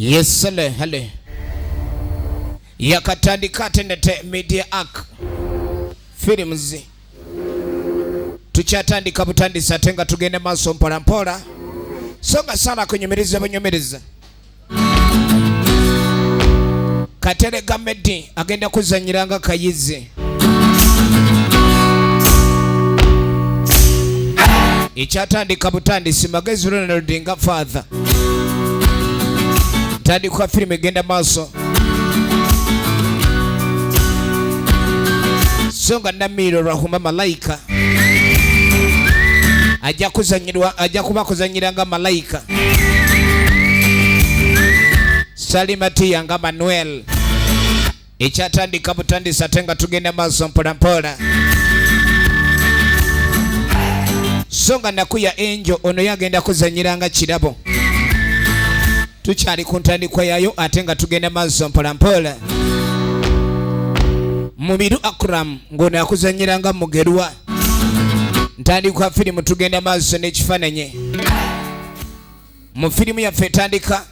Yesele hale yakatandika ate nete Media Arc Films tukyatandika butandisi ate nga tugenda maaso mpola mpola, so nga sala kunyumiriza bunyumiriza. Katerega Medi agenda kuzanyira nga Kayizi. Ekyatandika butandisi Magezi Ronald nga father. Ntandikwa firimu egenda maaso. So nga Namiiro Rahuma Malayika ajja kuzanyirwa, ajja kuba kuzanyira nga Malayika. Salimatiya nga Manuel. Ekyatandika butandisi ate nga tugenda maaso mpola mpola. So nga Nakuya Angel ono yagenda kuzanyira nga Kirabo. Tukyali ku ntandikwa yayo ate nga tugenda maaso mpola mpola. Mubiru Akram ng'ono akuzanyira nga Mugerwa. Ntandikwa firimu tugenda maaso n'ekifaananyi. Mu firimu yaffe etandika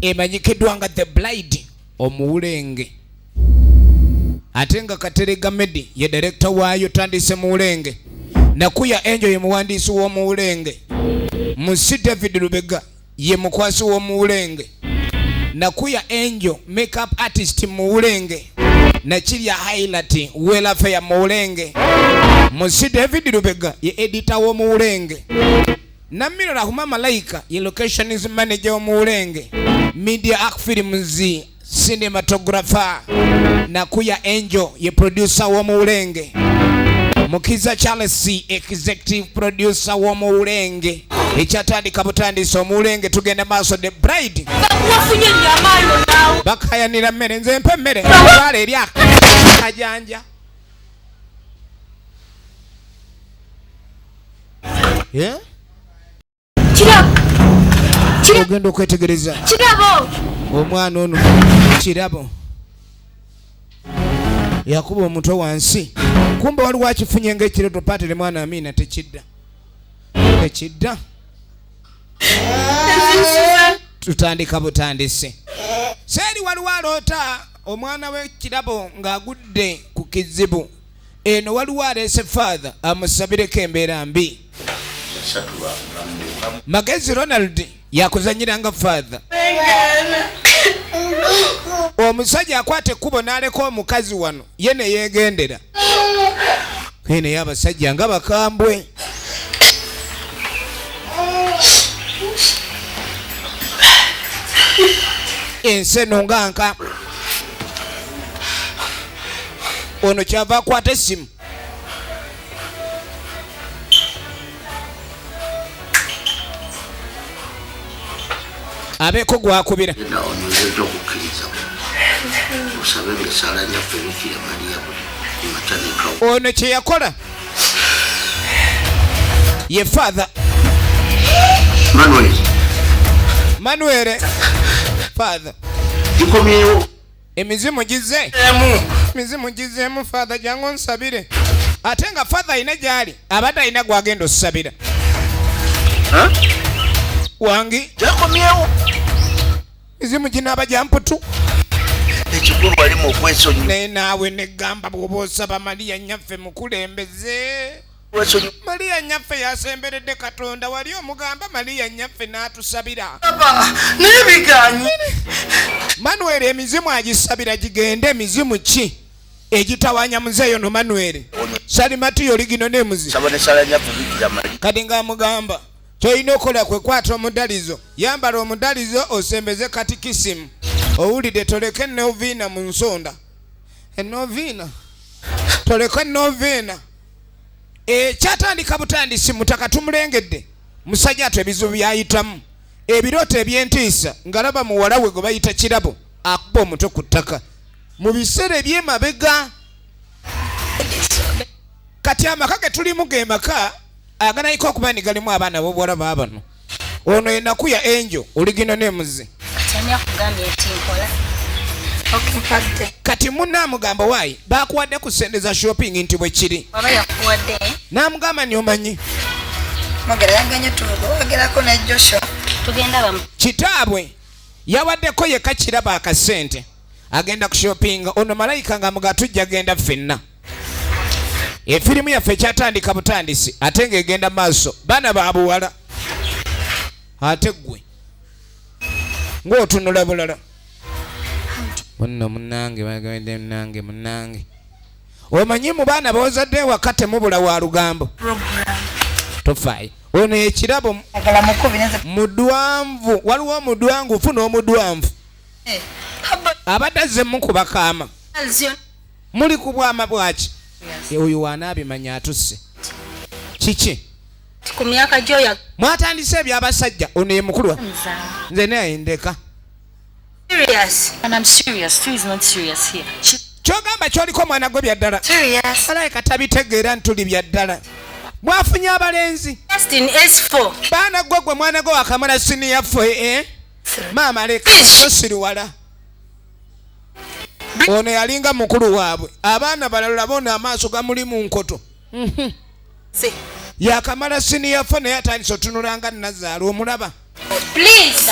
emanyikiddwa nga The Bride Omuwulenge, ate nga Katerega Medi ye director waayo. Tandise Muwulenge. Nakuya Angel ye muwandiisi w'Omuwulenge. Musi David Lubega ye mukwasi w'Omuwulenge. Nakuya Angel makeup artist Muwulenge. Nakirya Highlight welfare Muwulenge. Musi David Lubega ye editor w'Omuwulenge. Namiro Rahuma Malaika ye locations manager w'Omuwulenge. Media Arc Films cinematographer. Nakuya Angel ye producer w'Omuwulenge. Mukiza Charles executive producer w'Omuwulenge. Ekyatandika butandisi Omuwulenge tugenda maaso. The Bride. Wafunye ennyama yo naawe. Bakayanira mmere, nze mpa emmere. Twala eri akajanja. Yeah? Kirabo. Kirabo. Ogenda okwetegereza. Kirabo. Omwana ono Kirabo yakuba omutwe wansi, kumbe waliwo akifunye ng'ekiroto. Patere mwana Amina tekidda, tekidda. Tutandika butandisi. Seeri waliwo aloota omwana we Kirabo ng'agudde ku kizibu. Eno waliwo aleese father amusabireko embeera mbi. Magezi Ronald yakuzanyira nga father. Omusajja akwata ekkubo n'aleka omukazi wano ye ne yeegendera. Naye abasajja nga bakambwe. Ensi eno nga nka. Ono kyava akwata essimu. Abeeko gwakubira. Onywezezza okukkiriza, osabe ng'essaala nyaffe Bikira Mariya buli kumakya ne Ono kye yakola ye father. Manuel. Manuel father. Gikomyewo. Emizimu gize, emizimu gizeemu. Father, jangu onsabire. Ate nga father alina gyali abadde alina gwagenda osabira. Wangi. Gyakomyewo. Mizimu ginaaba gya mputu. Ekikulu wali mu okwesonyiwa. Naye naawe negamba bw'oba osaba Mariya nnyaffe mukulembeze. Wesonyiwa. Mariya nnyaffe yasemberedde Katonda, wali omugamba Mariya nnyaffe n'atusabira. Naye biganye. Manuel emizimu agisabira gigende. Emizimu ki egitawanya muzeeyo no Manuel Salimatiyo oligino nemuzi. Saba n'essaala nyaffe Bikira Mariya. Kati ng'amugamba kyolina okukola kwe kwata omudalizo, yambala omudalizo, osembeze katikisimu, owulidde? Toleke noviina mu nsonda, enoviina toleke noviina. Ekyatandika butandisi mutaka tumulengedde musajja atu ebizibu byayitamu, ebirooto eby'entiisa, ngalaba muwala we gwe bayita Kirabo akuba omutwe ku ttaka mu biseera eby'emabega. Kati amaka ge tulimu ge maka aganayika okuba ni galimu abaana b'obuwala baabano. Ono enaku ya Angel oligino n'emuzi. Kati ani akugambye nti nkola? Okay, mpadde. Kati munna amugamba, waayi bakuwadde ku ssente za shopping nti bwe kiri. Waba yakuwadde. N'amugamba ni omanyi Mogera yaganye tuvuga wagerako ne Joshua. Tugenda bamu. Kitaabwe yawaddeko yekka Kirabo akasente agenda kushopinga. Ono malayika nga muga tujja genda ffenna. Efirimu yaffe ekyatandika butandisi ate ng'egenda maaso. Baana ba buwala, ate ggwe ng'otunula bulala. Munno munnange bagambye munnange munnange, omanyi mu baana b'ozadde ewaka temubula wa lugambo. Tofaayo, ono ekirabo Agala mukubi nze. Mudwanvu, waliwo omudwangufu n'omudwanvu abadde azze mukuba kaama. Muli ku bwama bwaki? Oyo wanaabimanya atusse kiki? Ku myaka gyoya. Mwatandise ebyabasajja. Ono ye mukulu nze naye ndeka. Serious. And I'm serious. Stu is not serious here. She Kyogamba kyoliko omwana gwe bya ddala? Serious. Alabika tabitegeera ntuli bya ddala. Mwafunye abalenzi. Just in S4. Baana gwe, gwe mwana gwe wakamala senior four, eh? Maama leka tosiriwala. Ono yalinga mukulu waabwe. Abaana balala bona amaaso gamuli mu nkoto. See. Yakamala senior four naye atandise otunulanga nazaala omulaba. Please.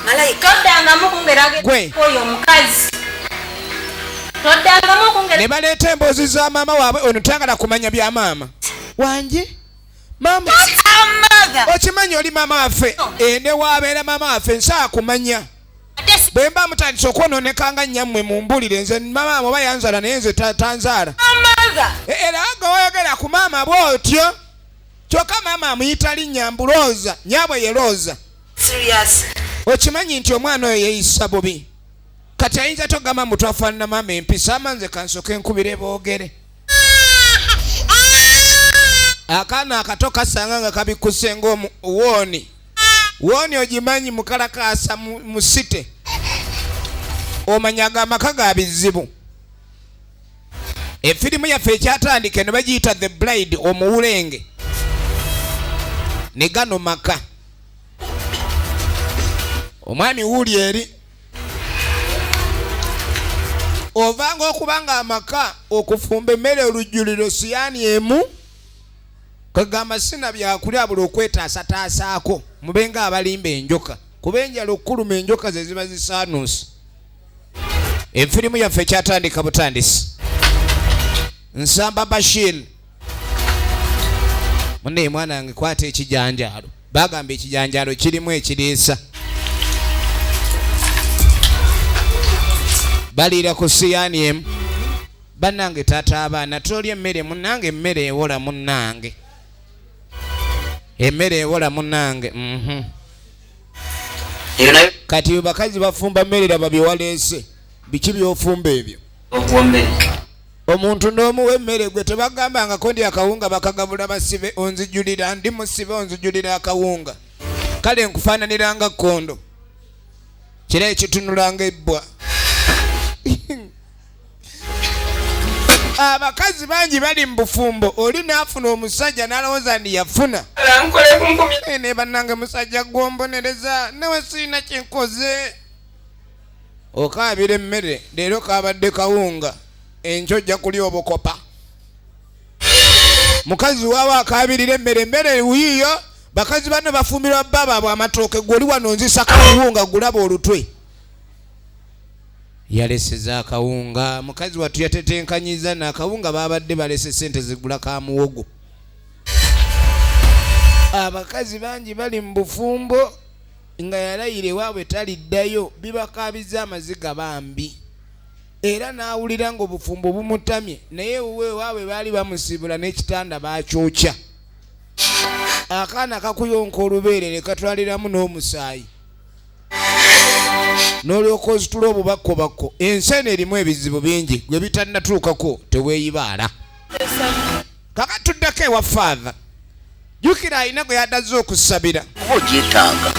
Malayika. Toddangamu kungera Gwe. oyo omukazi. Toddangamu okungera. Ne baleeta emboozi za maama waabwe. Ono tayagala kumanya bya maama wange. Maama Mother. okimanyi oli maama waffe ene waabeera maama waffe nsaa kumanya. Ate si Bwe mba mutandise okwononekanga nnyammwe mumbulire. Nze maama oba yanzaala naye nze tanzaala. Mother. Era nga wayogera ku maama bw'otyo, kyokka maama amuyita linnya mbulooza nyaabwe ye Looza. Serious. Okimanyi nti omwana oyo yeeyisa bubi? Kati ayinza togamba mbu twafaanana maama empisa. Ama nze kansooke nkubire boogere. Akaana akato kasanga nga kabikuse ng'omu wooni wooni. Ogimanyi mukalakaasa musite omanyaga amaka ga bizibu. Efirimu yaffe ekyatandika eno bagiyita The Bride, omuwulenge. Ne gano maka omwami wuuli eri ovanga okuba nga amaka okufumba emmere olujjuliro siyaani emu kagamba sina byakulya buli okwetaasataasaako mube nga abalimba enjoka kuba enjala okukuluma enjoka ze ziba zisaanuuse. Efirimu yaffe ekyatandika butandisi. Nsamba Bashir munnaye mwana wange, kwata ekijanjaalo. Bagamba ekijanjaalo kirimu ekiriisa. Baliira ku siyaani emu. Bannange taata abaana tolya emmere munnange, emmere ewola munnange, emmere ewola munnange. Eyo nayo. Kati bakazi bafumba mmere, laba byewaleese. Biki byofumba ebyo? Okuwa mmere. Omuntu n'omuwa emmere gwe tebagambangako ndi akawunga bakagabula basibe. Onzijulira ndi musibe, onzijulira akawunga. Kale nkufaananiranga kkondo kira ekitunulanga ebbwa. Abakazi bangi bali mu bufumbo, oli n'afuna omusajja n'alowooza ndi yafuna. Eh, ne bannange musajja gwombonereza newe siina kyenkoze. Okaabira emmere, leero kabadde kawunga, enkyo ojja kulya obukopa. Mukazi waawe akaabirira emmere, emmere wiiyo. Bakazi banno bafumbirwa bba baabwe amatooke, gwe oli wano nzisa kawunga gulaba olutwe. Yaleseza akawunga mukazi wattu yatetenkanyiza naakawunga. Babadde balese sente zigula ka muwogo. Abakazi bangi bali mu bufumbo nga yalayira ewaabwe taliddayo, bibakabiza amaziga bambi, era n'awulira ng'obufumbo bumutamye. Naye ewuwe ewaabwe baali bamusibula n'ekitanda bakyokya. Akaana kakuyonka olubeere ne katwaliramu n'omusaayi n'olyoka ozitula obubakkobakko. Ensi eno erimu ebizibu bingi, gwe bitannatuukako teweeyibaala. Kaka tuddako ewa Father. Jjukira alina gwe yadazze okusabira. Kuba ogyetaaga.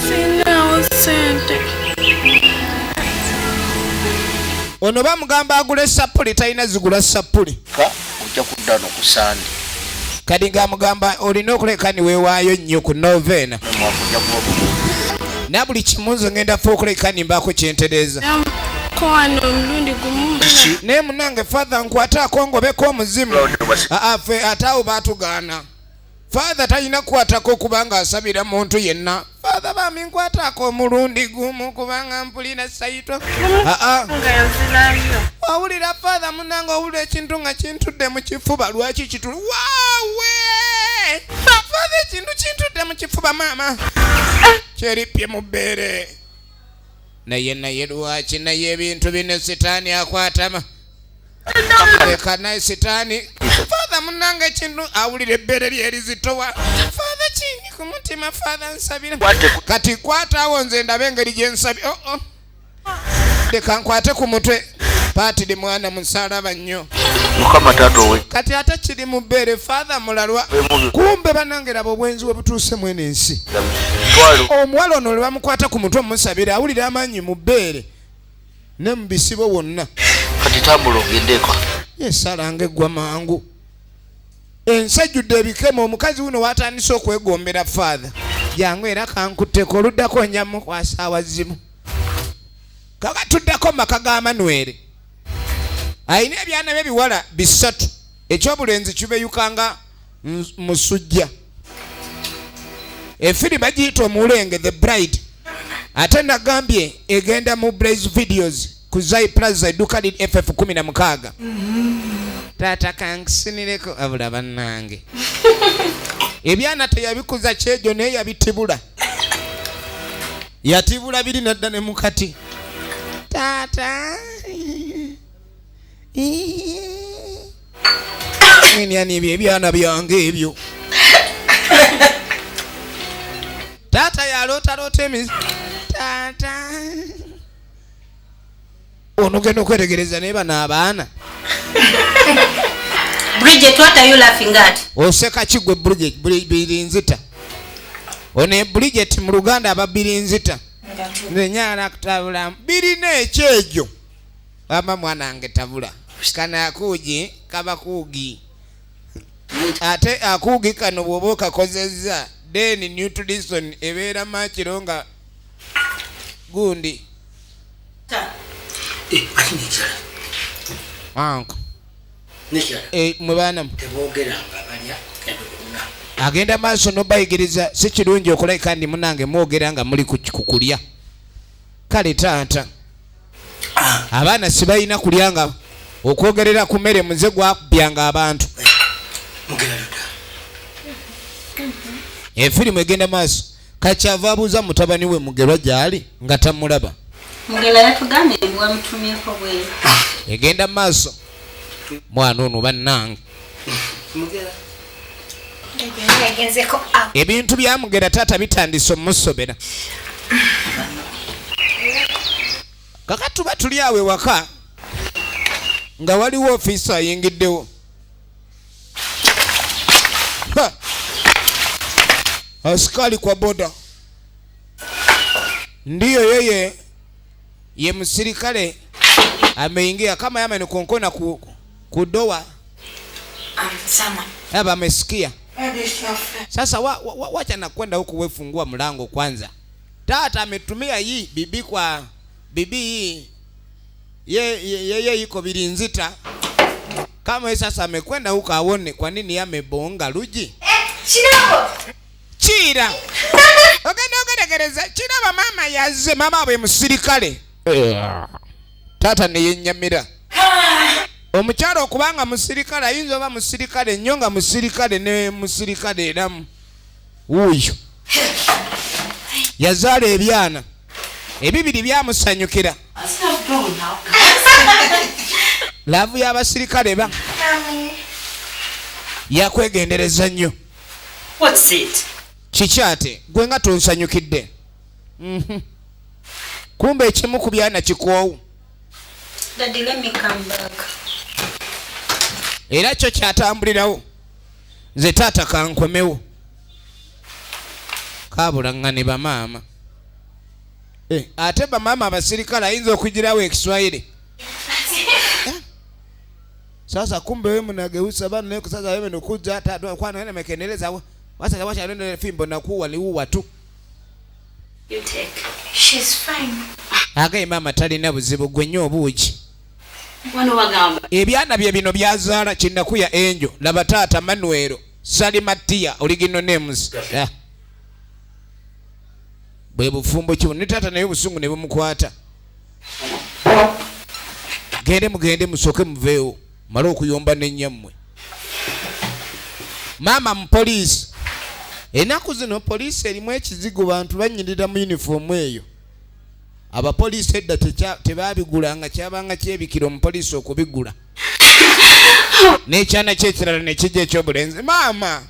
Sinaawo ssente. Ono bamugamba agule sappuli, talina zigula sappuli. Ka ojja kudda no ku Sande. Kati ng'amugamba olina okuleka ni weewaayo nnyo ku novena. Omwaka ojja kuba bulungi. Na buli kimu nze ngenda fe okuleka ni mbaako kyentereeza. Ko wano omulundi gumu. Kiki? Naye munange Father nkwataako ngobeko omuzimu. Aa, ffe ate awo baatugaana. Father talina kukwatako kubanga asabira muntu yenna. Father bambi nkwatako omulundi gumu kubanga mpulira sayito. Aa. Nga yazirayo. Wawulira father munange, owulira ekintu nga kintudde mu kifuba. Lwaki kitulu waawe? Father, ekintu kintudde mu kifuba, maama kyerippye mu bbeere. Naye lwaki? Naye ebintu bino sitaani akwatama. Leka naye sitaani. Father munange, ekintu awulira ebbeere lyerizitowa. Father, kindi ku mutima. Father, nsabira. Kati kwataawo nze ndabe engeri gyensabi. Oh, oh. Leka nkwate ku mutwe. Paatiri mwana musalaba nnyo. Mukama taata owe. Kati ate kiri mu bbeere. Father mulalwa. Kumbe bannange, laba obwenzi we butuuse mwene ensi. Twalo. Omuwala ono lwe bamukwata ku mutwe omusabira, awulira amaanyi mu bbeere ne mu bisibo wonna. Kati tambula ogendeko. Yesalanga eggwa mangu. Ensi ejjudde ebikemo. Omukazi wuno watandise okwegombera father. Jangu era kankutteko oluddako njamukwasa awazimu. Kaka tuddako mu maka ga Manuel. Alina ebyana bye biwala bisatu, ekyobulenzi kibeyukanga musujja. Efirimu bagiyita Omuwulenge, The Bride, ate nagambye egenda mu Blaze Videos ku Zai Plaza, edduka li FF 16. Taata kankusinireko. Abula bannange, ebyana teyabikuza kyejo, naye yabitibula, yatibula biri nadda ne mukati. Taata yani ebyo ebyana byange ebyo. Taata yalootaloota emizi. Taata ono genda okwetegereza naye bano abaana. Bridget, what are you laughing at? Oseka ki gwe Bridget? Birinzita ono e Bridget mu Luganda aba birinzita. Nze nyala kutabula birina ekyejo. Ama mwana wange tabula kano akuugi kaba kuugi, ate akuugi kano bw'oba okakozezza, then nutrition ebeera makiro nga gundi. Ate nekirala. Anka. Nekirala. Mwe baana Tebogeranga balya ebiguna. Agenda maaso nobayigiriza si kirungi okulabika ndi munange mwogera nga muli ku kulya. Kale taata, abaana sibalina kulya nga okwogerera ku mmere muze gwakubyanga abantu. Mugera luda. Efirimu egenda maaso. Kakyava abuuza mutabani we Mugerwa gy'ali nga tamulaba. Mugela yatugambye mbu wamutumyeko bweru. Egenda maaso. Mwana ono bannange. Mugera. Yagenzeko awo. Ebintu bya Mugera taata bitandise omusobera. Kaka tuba tuli awo ewaka nga waliwo ofiisi ayingiddewo. Ha! Askari kwa boda ndiyo yeye ye msirikale ameingia kama yame ni konkona kudoa. Someone. Haba amesikia sasa wacha na kwenda huku, wefungua mlango kwanza. Tata ametumia hii bibi kwa bibi hii ye iko birinzita kama yeye. Sasa amekwenda huko aone kwa nini yamebonga luji. Kinako. Kira ogenda ogeregereza kiraba mama yazze, mama bwe musirikale. Taata neyenyamira omukyalo okubanga musirikale ayinza oba musirikale nnyo nga musirikale ne musirikale eramu wuuyo yazaala ebyana ebibiri byamusanyukira. Love y'abasirikale ba yakwegendereza nnyo. What's it? Kiki ate gwe nga tonsanyukidde? Kumbe ekimu ku byana kikoowu. Daddy, let me come back. Era kyo kyatambulirawo. Nze taata kankomewo kabulaŋŋane bamaama. Ate bamaama abasirikale ayinza okugirawo ekiswahili. Sasa kumbe wewe mnageuza bana nako. Sasa wewe nikuja hata kwa nani amekendeleza wasa wacha nende fimbo na kuwa liuwa tu. You take. She's fine. Agaye maama talina buzibu, gwe nnyo obuugi. Wano wagamba. Ebyana bye bino byazaala Kinakuya Enjo. Laba taata Manuelo. Salimatia original names. Yeah. Bwe bufumbo ki ne taata naye obusungu ne bumukwata. Gende mugende musooke muveewo male okuyomba n'ennyammwe. Maama mu poliisi. Ennaku zino poliisi erimu ekizigo, bantu banyirira mu uniform eyo. Abapoliisi edda tebaabigulanga, kyabanga kyebikira omupoliisi okubigula. N'ekyana kyekirala ne kijja ekyobulenzi. Maama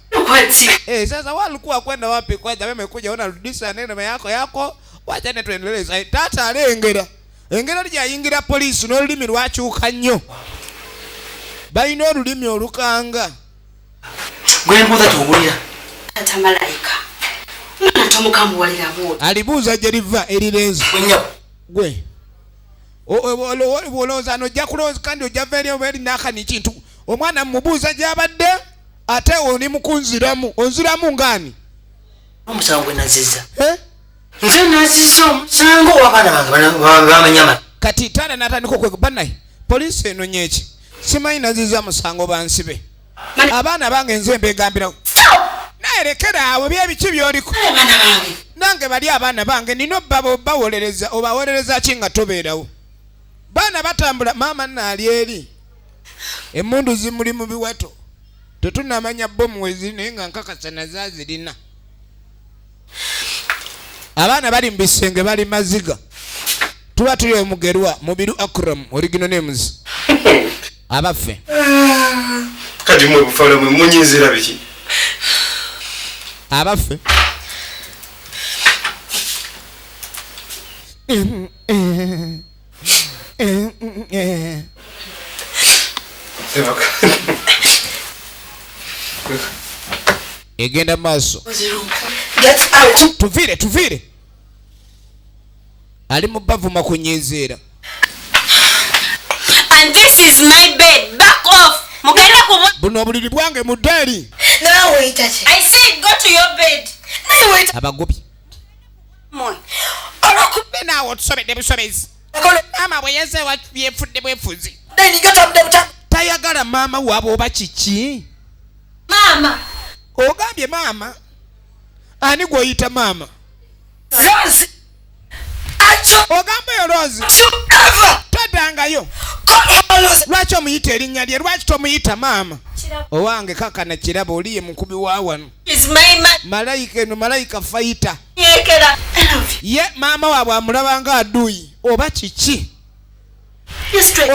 sasa walikuwa kwenda wapi kwanza? Mimi kuja unarudisha neno yako yako, wacha tuendelee. Taata alengera engera lyayingira poliisi n'olulimi lwakyuka nnyo. Balina olulimi olukanga. Gwe mbuuza tuwulira. Taata Malayika, mwana tomukambuwalira bw'otyo. Alibuuza gye liva erirenzi. Gwe olowooza nojja kulowooza kandi ojja va eri oba eri n'akani kintu. Omwana mmubuuza gy'abadde ate oli mukunziramu. Onziramu ng'ani? Omusango gwe nazizza. Nze nazizza omusango w'abaana bange bamanya. Kati taata n'atandika okwega bannaye poliisi enonye eki? Simanyi nazizza musango bansibe. Abaana bange nze mbegambira. Naye lekera awo byebiki by'oliko. Nange bali abaana bange nina obawolereza. Obawolereza ki nga tobeerawo? Baana batambula maama nnaali eri. Emmundu zimuli mu biwato. Tetunnamanya bbomu we ziri naye nga nkakasa nazo azirina. Abaana bali mu bisenge bali maziga. Tuba tuli omugerwa Mubiru Akram original names. Abaffe. Kati mwe bufala mwe munyinzira biki? Abaffe. Egenda maaso. Get out. Tuvire, tuvire. Ali mu bavuma kunyiziira. And this is my bed. Back off. Mugenda kubo. Buno obuliri bwange mudali. Nawe oyita ki? I said go to your bed. Nawe oyita. Abagobi. Mwe. Olwokubbe naawe otusobedde busobezi. Maama bwe yazze yefudde bwefuzi. Tayagala maama waabwe oba kiki? Maama. Ogambye maama. Ani gw'oyita maama? Rozi. Ogamba eyo Rozi. Todangayo. Lwaki omuyita erinnya lye? Lwaki tomuyita maama? Owange kakana Kirabo oli ye mukubi wa wano. Malayika eno malayika fayita. Ye maama waabwe amulaba nga aduyi oba kiki?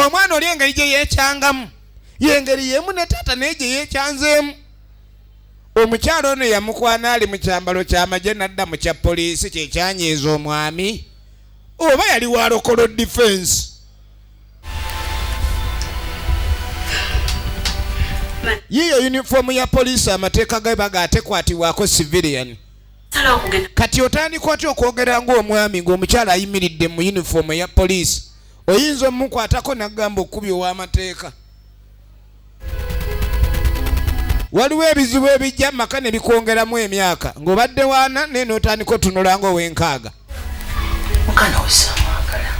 Omwana oli engeri gye yeekyangamu yengeri yemu ne taata naye gye yeekyanzeemu. Omukyalo ono yamukwana ali mu kyambalo ky'amagye n'adda mu kya poliisi kye kyanyiiza omwami oba yali wa local defense. Yiyo uniform ya poliisi amateeka gayo bagatekwatibwako civilian. Kati otandika otya okwogera ng'omwami ng'omukyala ayimiridde mu uniform ya poliisi? Oyinza omukwatako n'agamba okkubi ow'amateeka. Waliwo ebizibu ebijja maka ne bikwongeramu emyaka ng'obadde waana naye n'otandika otunula ng'ow'enkaaga. Mukana we saamwagala.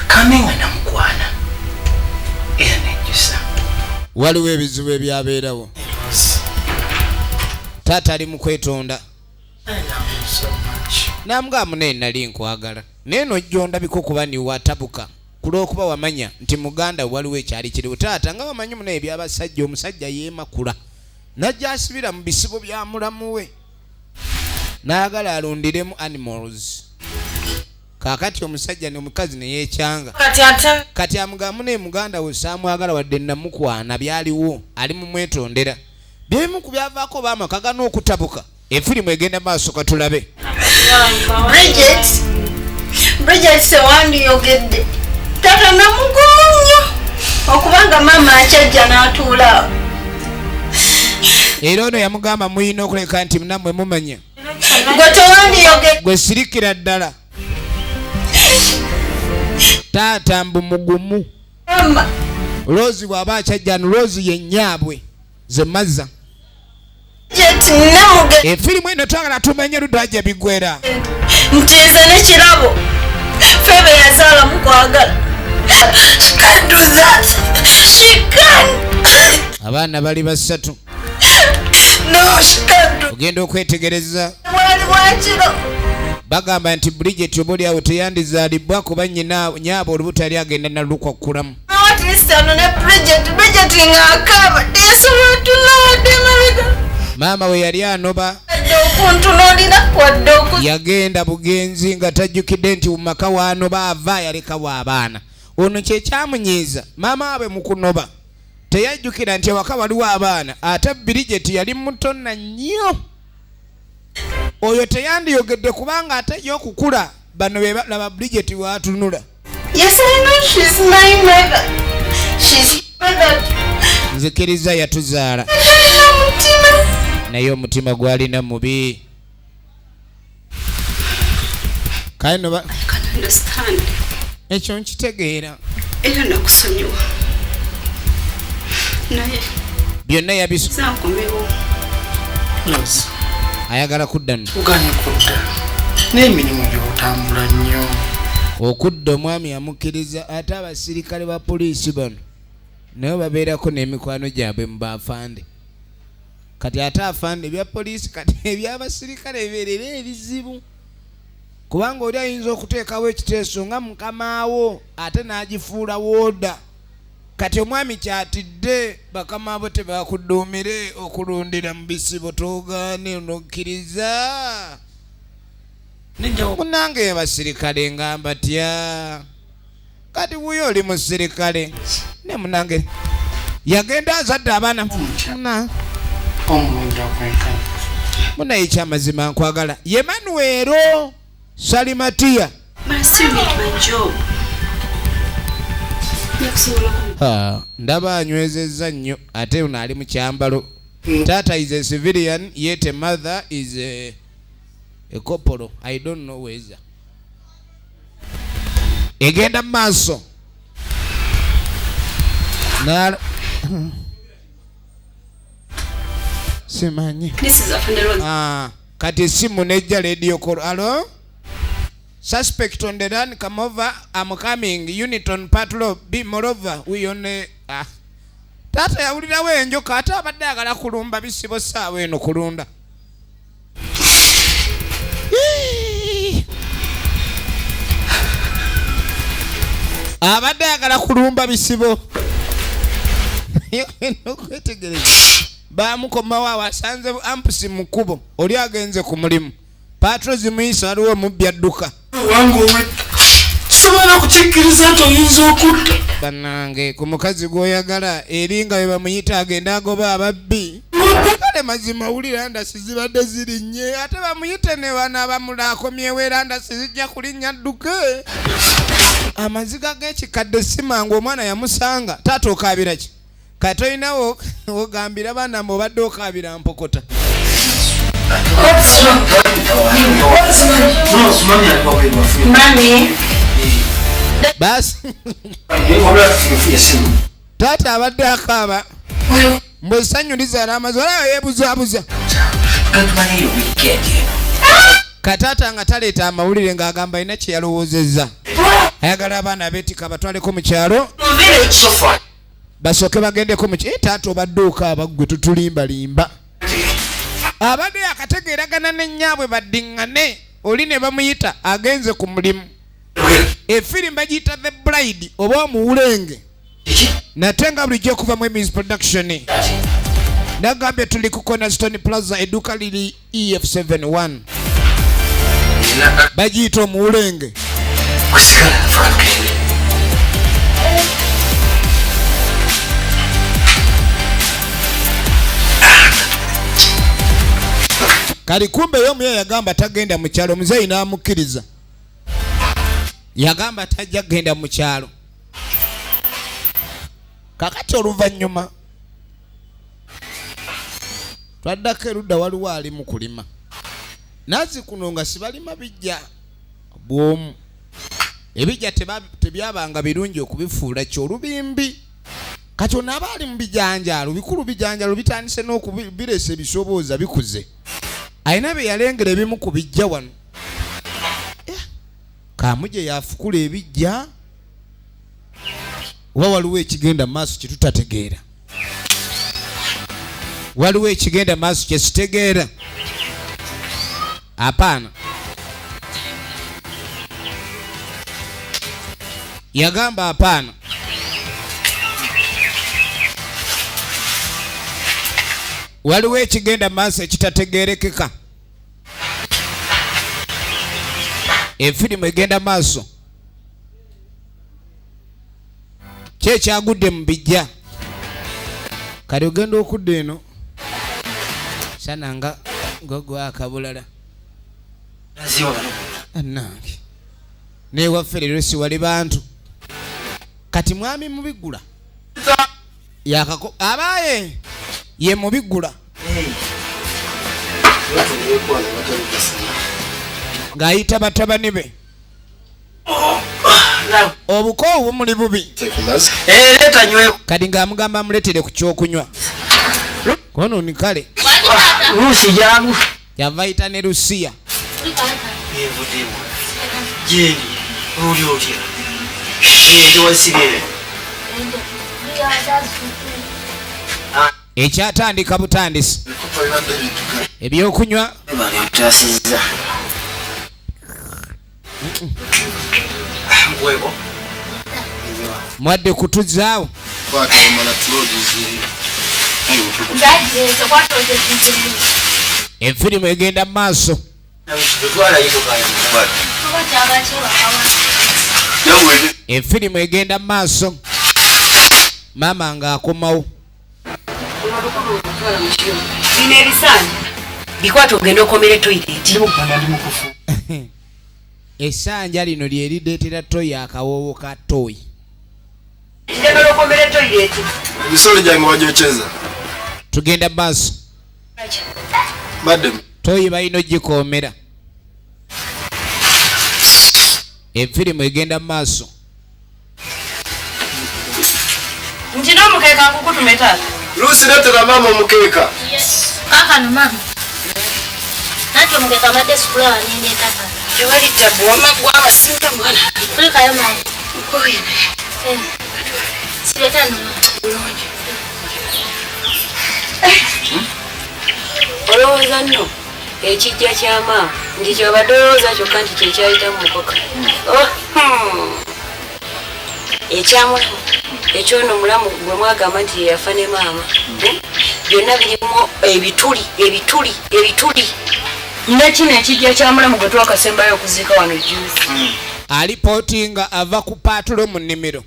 Kame nga namukwana era nejjusa. Waliwo ebizibu ebyabeerawo. Taata ali mu kwetonda. Namugamba munne nali nkwagala naye n'ojja ondabika okuba niwatabuka kulw'okuba wamanya nti muganda waliwo ekyali kiriwo. Taata nga wamanyi munne eby'abasajja, omusajja yeemakula n'ajja asibira mu bisibo bya mulamu we n'ayagala alundiremu animals. Kaakati omusajja n'omukazi ne yeekyanga. Kati amugamba munne muganda we saamwagala wadde namukwana, byaliwo ali mu mwetondera. Byemu ku byavaako baamaka gano okutabuka. Efirimu egenda maaso katulabe. Bridget sewandiyogedde. Taata namugumu nnyo okubanga maama akyajja n'atuula. Era ono yamugamba muyina okuleka nti nammwe mumanya. Gwe tewandiyogedde. Gwe sirikira ddala. Taata mbu mugumu. Rose bw'aba akyajja no Rose ye nnyaabwe ze mazza. Efirimu eno twagala tumenye ludda gye biggwera. Nti nze ne Kirabo Febe yazaala mu kwagala. She can't do that. She can't. Abaana bali basatu. No, she can't do. Ogenda okwetegereza. Bwali bwakiro. Bagamba nti Bridget oba oliawo teyandizaalibwa kuba nyina nyaabo olubuto yali agenda nalukwakkulamu. At least ano ne Bridget, Bridget ng'akaaba teyasobola tunawadde emabega. Maama we yali anoba Wadde okuntunuulira wadde oku yagenda bugenzi nga tajjukidde nti mu maka waanoba ava yalekawo abaana. Ono kye kyamunyiiza maama waabwe mu kunoba teyajjukira nti ewaka waliwo abaana, ate Bridget yali muto na nnyo. Oyo teyandiyogedde kubanga ate ye okukula bano be laba Bridget w'atunula. Yes, I know she's my mother. She's mother. Nzikiriza yatuzaala. Talina mutima. Naye omutima gwalina mubi. Kale no I can understand. Ekyo nkitegeera. Era nakusonyiwa. Naye byonna yabisu. Zankomewo. Yes. Ayagala kudda nno. Uganye kudda. N'emirimu gy'otambula nnyo. Okudda omwami yamukkiriza, ate abasirikale ba poliisi bano nabo babeerako n'emikwano gyabwe mu baafande. Kati ate afande ebya poliisi kati eby'abasirikale bibeerera ebizibu. Kubanga oli ayinza okuteekawo ekiteeso nga mukamaawo ate n'agifuula wooda. Kati omwami kyatidde bakama bo tebakudduumire okulundira mu bisibo, togaane onokkiriza. Munange abasirikale nga mbatya. Kati wuyo oli musirikale. Ne munange yagenda azadde abaana. Muna. Omulungi akwenkana. Munaye ekyamazima nkwagala. Ye Manuelo Salimatia. But I still need my job. Ha, ndaba anywezezza nnyo ate ono ali mu kyambalo. Taata is a civilian yet a mother is a corporal. I don't know whether. Egenda mu maaso. Simanyi. This is Afande Rose. Kati essimu nejja radio call. Hello? Suspect on the run, come over. I'm coming. Unit on patrol. Be moreover. We on a, Taata yawulirawo enjoka ate abadde ayagala kulumba bisibo ssaawa eno kulunda. Abadde ayagala kulumba bisibo. Okwetegereza. Baamukomawo awo asanze ampusi mu kkubo. Oli agenze ku mulimu. Patrol zimuyise waliwo omubbi adduka. Wange owe sobola okukikkiriza nti oyinza okutta. Bannange ku mukazi gw'oyagala eri nga bwe bamuyita agenda agoba ababbi. Kale mazima wulira ndasi zibadde zirinnye ate bamuyite ne bano abamula akomyewo era ndasi zijja kulinnya dduke. Amaziga g'ekikadde si mangu, omwana yamusanga. Taata okaabira ki? Kati tolinawo ogambira baana mbu obadde okaabira mpokota. What's wrong? What's wrong? Mommy. Basi. Taata abadde akaaba. Mbu essanyu lizaala amazzi, olaba yeebuzaabuza. Kataata nga taleeta amawulire ng'agamba alina kye yalowoozezza. Ayagala abaana abeetika abatwaleko mu kyalo. Basooke bagendeko mu taata obadde okaaba ggwe tutulimbalimba. Abadde akategeeragana ne nnyaabwe baddiŋŋane, oli ne bamuyita agenze ku mulimu. Efirimu bagiyita The Bride oba Omuwulenge. Nate nga bulijjo okuva mu Emmys Production. Nagambye tuli ku Cornerstone Plaza, edduuka liri EF71. Bagiyita Omuwulenge. Kali kumbe y'omu ye yagamba tagenda mu kyalo, muzeeyi n'amukkiriza. Yagamba tajja kugenda mu kyalo. Kakati oluvannyuma twaddako erudda waliwo ali mu kulima. Nazzi kuno nga sibalima bijja bw'omu. Ebijja tebyabanga birungi okubifuula ky'olubimbi. Kati ono aba ali mu bijanjaalo, bikulu bijanjaalo bitandise n'okubireesa ebisobooza bikuze. Alina bye yalengera ebimu ku bijja wano. Kaamuje yafukula ebijja oba waliwo ekigenda mu maaso kye tutategeera. Waliwo ekigenda maaso kyesitegeera. Apaana. Yagamba apaana. Waliwo ekigenda maaso ekitategeerekeka. Efirimu egenda maaso. Ki ekyagudde mu bijja? Kati ogenda okudda eno sana nga gogwaka bulala. Annange newaffe leero siwali bantu. Kati mwami Mubigula yakako abaye ye Mubigula ng'ayita batabani be. Obukoowu bumuli bubi. Kati ng'amugamba amuleetere ku kyokunywa. Kono ni kale. Yava ayita ne Lusiya. Ekyatandika butandisi. Ebyokunywa. Mwadde kutuzaawo. Efirimu egenda mu maaso. Efirimu egenda mu maaso. Maama ng'akomawo. Bino ebisaanyi bikwata ogenda okomere toyireti. Essanja lino lye lireetera toyi akawoowo ka toyi. Emisolo gyange wagyokyeza. Tugenda maaso. Toyi balina ogikoomera. Efirimu egenda maaso. Nkina omukeeka nkukutume taata. Lusi leetera maama omukeeka. Kaakano maama. Anti omukeeka mbadde sikulaba nendeeta taata. Tewali tabbu wamma ggwe abasinga mwana. Kulikayo maama. Nkooye naye. Sireeta nno maama. Bulungi. Olowooza nno ekijja kya maama nti ky'obadde olowooza kyokka nti kye kyayita mu mukoka. Ekyamulamu ekyono mulamu gwe mwagamba nti ye yafa ne maama. Byonna birimu ebituli ebituli ebituli. Ne kino ekijja kya mulamu gwe twakasembayo okuziika wano juzi. Alipootinga ava ku paatulo mu nnimiro.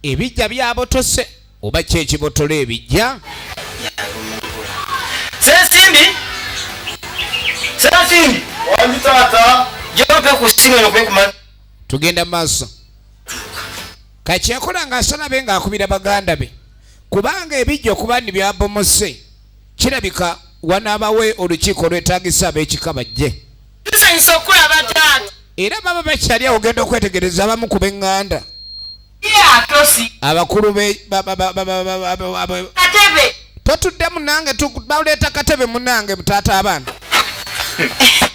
Ebijja byabotose oba ki ekibotola ebijja? Ssensimbi! Ssensimbi! Wangi taata! Gy'ompe ku ssimu eno kwekuma. Tugenda maaso. Kakyekola ng'asala be ng'akubira baganda be kubanga ebijja okuba ni byabomose kirabika wanaabawe olukiiko olwetaagisa ab'ekika bajje. Tusanyusa okulaba taata. Era baba bakyali awo ogenda okwetegereza abamu ku b'eŋŋanda. Abakulu be Katebe. Totudde munange baleeta katebe munange taata abaana.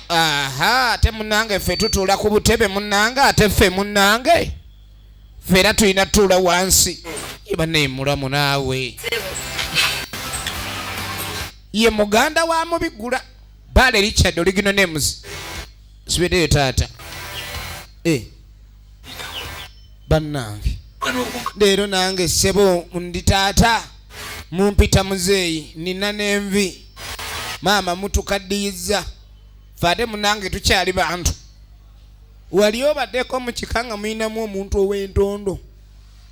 Aha, ate munange ffe tutuula ku butebe munange ate ffe munange. Ffe era tulina tutuula wansi. Ye bannaye mulamu naawe. Ye muganda wa Mubigula. Bale Richard original names. Sibeddeyo taata. Bannange. Leero nange ssebo ndi taata. Mumpita muzeeyi nina n'envi. Maama mutukaddiyizza. Ffe ate munange tukyali bantu. Wali obaddeko mu kika nga mulinamu omuntu ow'entondo.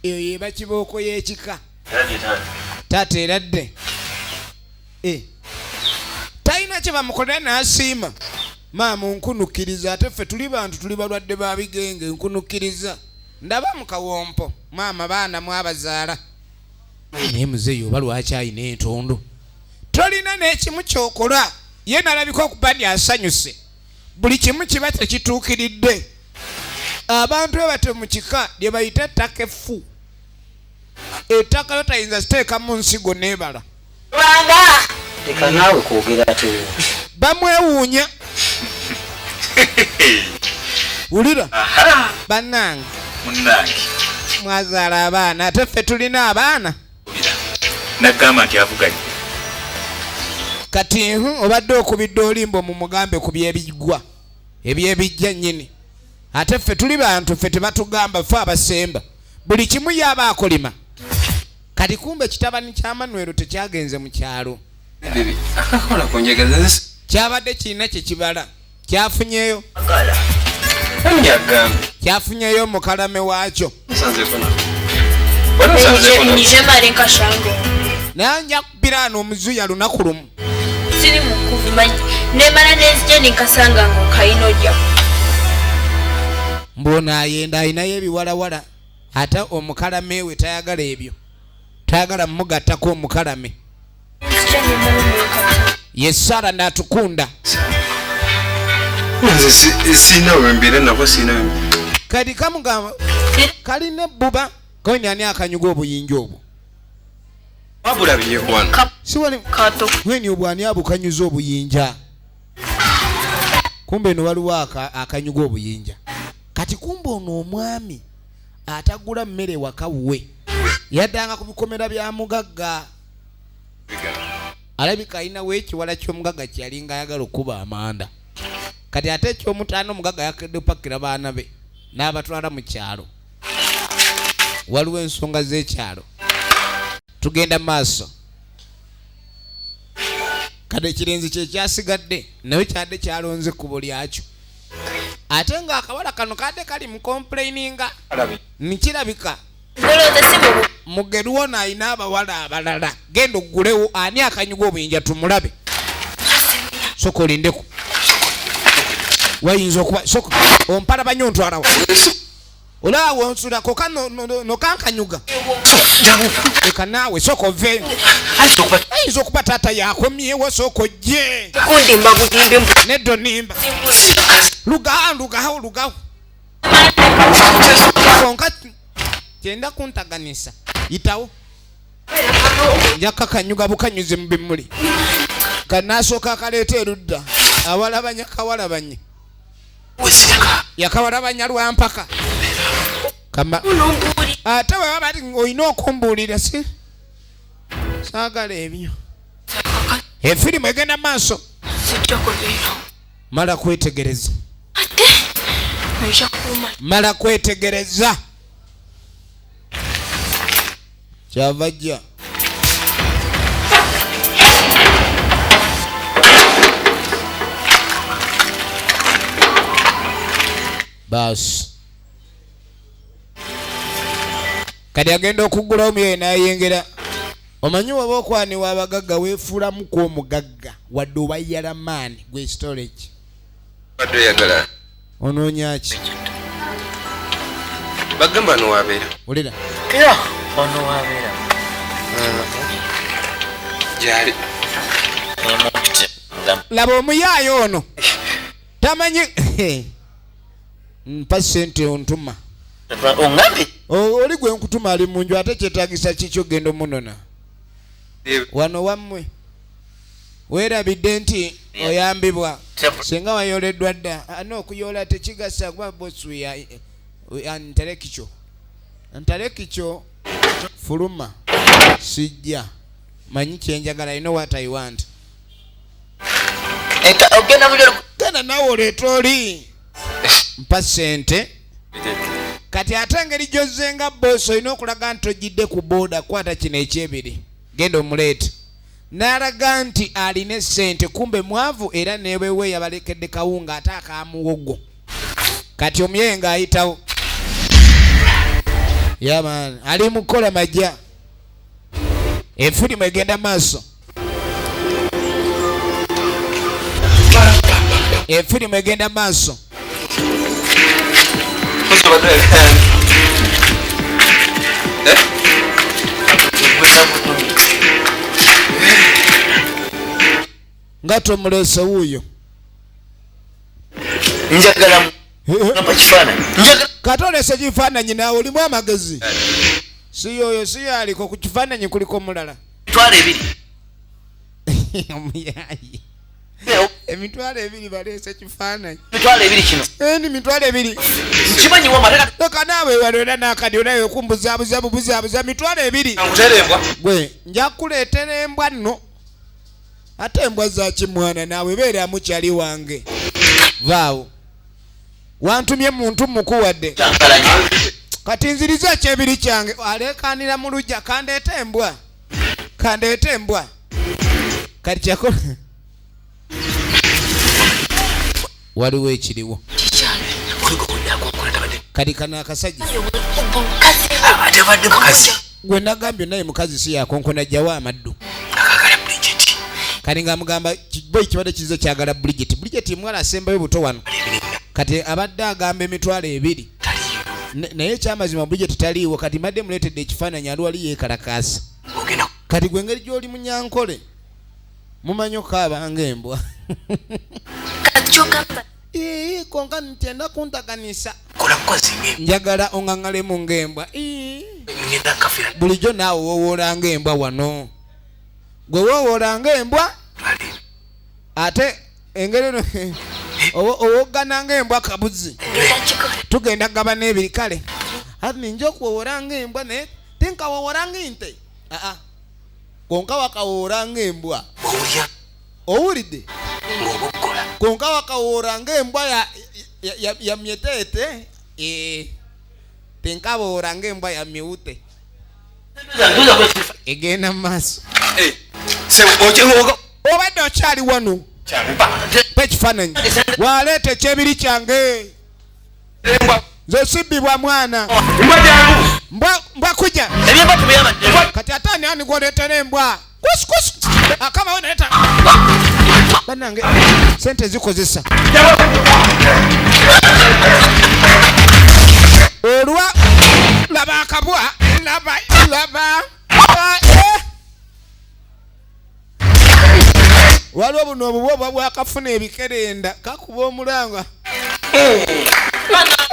Eyo yeba kibooko y'ekika. Taata eradde. Talina kye bamukolera n'asiima. Maama nkunukkiriza ate ffe tuli bantu tuli balwadde ba bigenge nkunukkiriza. Ndaba mu kawompo maama baana mwabazaala. Naye muzeeyi oba lwaki alina entondo? Tolina n'ekimu ky'okola. Ye n'alabika okuba nti asanyuse. Buli kimu kiba tekituukiridde. Abantu bwe batyo mu kika lye bayita ettaka effu. Ettaka lyo tayinza siteekamu nsigo n'ebala. Leka naawe kwogera ate. Bamwewuunya. Wulira. Bannange. Munnange. Mwazaala abaana ate ffe tulina abaana. Nagamba nti avuganye. Kati obadde okubidde olimbo mu mugambe ku byebigwa ebyebijja nnyini. Ate ffe tuli bantu, ffe tebatugamba, ffe abasemba buli kimu yaba akolima. Kati kumbe kitabani kya Manuel tekyagenze mu kyalo. Kyabadde kirina kye kibala kyafunyeyo. Kyafunyeyo mukalame waakyo. Naye nja kubira ano omuzuya lunaku lumu. Siri mukuvuma nemala nenzija nenkasanga ng'okayinojja. Mbona ayenda ayinayo ebiwalawala ate omukalame we tayagala ebyo. Tayagala mugattako omukalame. Ye Sara n'atukunda. Nze sirina we mbeera nabo sirina we. Kati kamugamba kalina ebbuba koini ani akanyuga obuyinja obwo? Wabulabye wano. Siwali weni obwani abukanyuza obuyinja. Kumbe eno waliwo akanyuga obuyinja. Kati kumbe ono omwami atagula mmere waka we. Yaddanga ku bikomera bya mugagga. Alabika alinawo ekiwala ky'omugagga kye yalinga ayagala okuba amanda. Kati ate ekyomutaano omugagga yakedde pakira baana be n'abatwala mu kyalo. Waliwo ensonga z'ekyalo. Tugenda maaso. Kati ekirenzi kye kyasigadde naye kyadde kyalonze ekkubo lyakyo. Ate ng'akawala kano kadde kali mu complaininga. Nkirabika mugeru ono alina abawala abalala. Genda oggulewo ani akanyuga obuyinja tumulabe. Sooka olindeko. Wayinza okuba sooka ompalabanye ontwalawo. Olaba wonsula koka nokankanyuga. Leka naawe sooka ove. Ayinza okuba taata yakomyewo sooka ojje. Neddo nnimba. Lugawo lugawo lugawo. Konka kyenda kuntaganisa. Yitawo. Nja kakanyuga bukanyuze mu bimuli. Kanasooka akaleeta erudda. Awalabanya kawalabanye. Yakawalabanya lwa mpaka. Kama ate bwe baba olina okumbuulira si saagala ebyo. Efirimu egenda maaso. Mala kwetegereza. Mala kwetegereza. Kyava ajja. Baasi. Kati agenda okuggulawo omuyeye n'ayingira. Omanyi waba okwaniwa abagagga weefuulamuko omugagga wadde oba yalamaani gwe storage. Onoonya ki? Bagamba ono wabeera. Wulira. Ono wabeera. Gyali. Laba omuyaayo ono. Tamanyi. Mpa ssente ontuma. Oli gwe nkutuma ali mu nju ate kyetaagisa kiki ogenda omunona? Wano wammwe. Weerabidde nti oyambibwa. Singa wayoleddwa dda. Ano okuyoola tekigasa kuba boss ya intellectual. Intellectual fuluma. Sijja. Manyi kye njagala, you know what I want. Genda naawe oleete oli. Mpa ssente. Kati ate engeri gy'ozze nga boss olina okulaga nti tojjidde ku booda, kwata kino ekyebiri. Genda omuleete. N'alaga nti alina essente kumbe mwavu era newewe yabalekedde kawunga ate akamuwogo. Kati omuyeye ng'ayitawo. Yeah man, ali mu kukola majja. Efirimu egenda maaso. Efirimu egenda maaso. Nga tomuleese wuuyo. Njagala mpa kifaananyi. Kati oleese kifaananyi naawe olimu amagezi. Si yoyo si yaliko ku kifaananyi kuliko mulala. Emitwalo ebiri. Omuyayi. Emitwalo ebiri baleese kifaananyi. Emitwalo ebiri kino. Endi mitwalo ebiri. Leka naawe walera n'akadi onaye okumbuzaabuza bubuzaabuza 20,000. Gwe nja kukuleetera embwa nno. Ate embwa za kimwana naawe beera mukyali wange. Vaawo. Wantumye muntu mukuwadde. Kati nziriza ekyebiri kyange. Aleekaanira mu luggya kandeete embwa. Kandeete embwa. Kati kyakola. Waliwo ekiriwo. Kati kano akasajja. Gwe nagambye naye mukazi si yakonkona jjawo amaddu. Kati ng'amugamba boyi kibadde kize kyagala Bridget. Bridget muwala asembayo buto wano. Kati abadde agamba 20,000. Naye ekyamazima Bridget taliiwo. Kati mbadde muleetedde ekifaananyi ali wali yeekalakaasa. Kati gwe engeri gy'oli munyankole mumanyi okaaba ng'embwa. Konka ntyenda kuntaganisa. Njagala oŋŋaŋŋalemu ng'embwa. Bulijjo naawe woowoola ng'embwa wano. Gwe woowoola ng'embwa ate engeri eno owoggana ng'embwa kabuzi. Tugenda kugabana ebiri kale. Ate ninja okuwowola ng'embwa naye tinkawowola ng'ente. Aa. Konka wakawowola ng'embwa. Owulidde? Konka wakawowola ng'embwa ya myeteete. Tinkawowola ng'embwa ya miwute. Egenda mu maaso. Obadde okyali wano. Mpa ekifaananyi. Waleeta ekyebiri kyange. Nze sibbibwa mwana. Mbwa kujja. Kati ate ani ani gw'oleetera embwa? Kusu kusu. Akaba we naleeta. Bannange sente zikozesa. Olwa laba akabwa laba laba. Waliwo buno obubwa obuba bwakafuna ebikerenda kakuba omulanga.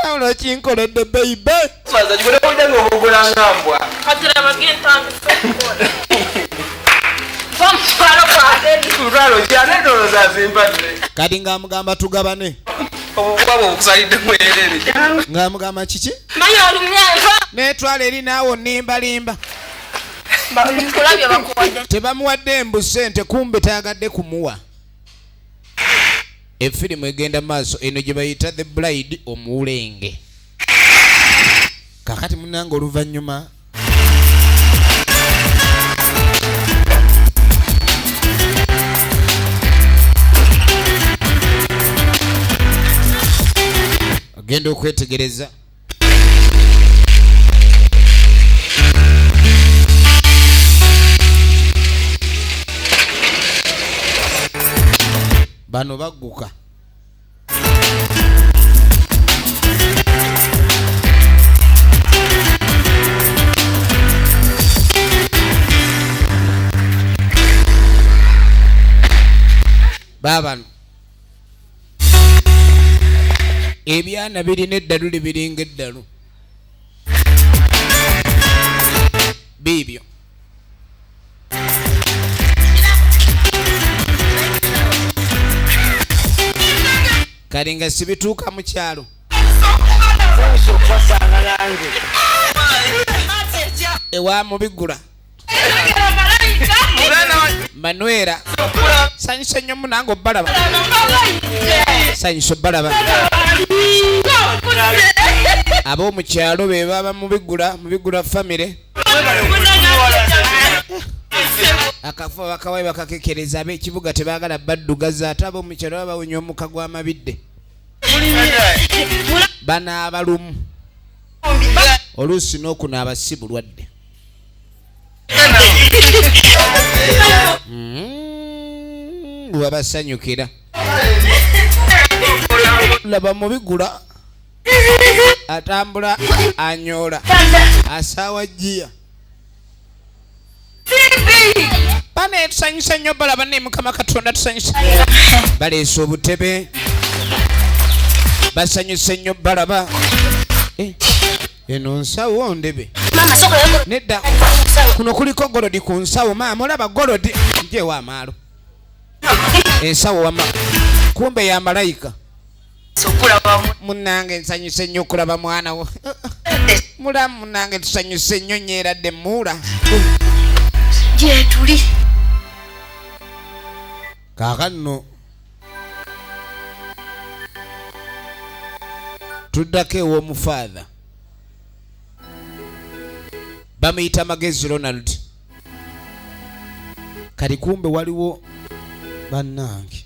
Wabula kinkoledde baby. Kati ng'amugamba tugabane. Ng'amugamba kiki? Neetwala eri naawe onnimbalimba. Tebamuwadde mbu ssente kumbe tayagadde kumuwa. Efirimu egenda maaso eno gye bayita The Bride omuwulenge. Kakati munnange oluvannyuma agenda okwetegereza. Bano bagguka. Baabano. Ebyana birina eddalu libiringa eddalu. Biibyo. Kale nga sibituuka mu kyalo. Ewa mubigula. Manuela. Sanyusa nnyo munange obbalaba. Sanyusa obbalaba. Ab'omu kyalo be baba mubigula famire. Akafo bakawayi bakakekereza ab'ekibuga tebaagala baddugaza ate ab'omu kyalo baba bawunya omukka gw'amabidde. Banaaba lumu. Oluusi n'okunaaba si bulwadde. Babasanyukira. Laba mubigula atambula anyoola asaawa jjiya. Bane tusanyusa nnyo balaba ne Mukama Katonda tusanyusa. Baleese obutebe basanyuse nnyo balaba. Eno nsawo ndebe. Nedda kuno kuliko golodi ku nsawo maama olaba golodi njewo amaalo. Ensawo wama kumbe ya malayika. Munnange nsanyuse nnyo okulaba mwana wo. Mulamu munnange tusanyuse nnyo nyeeradde muula. Gyetuli. Kaakano tuddako ew'omufaatha. Bamuyita Magezi Ronald. Kati kumbe waliwo bannange.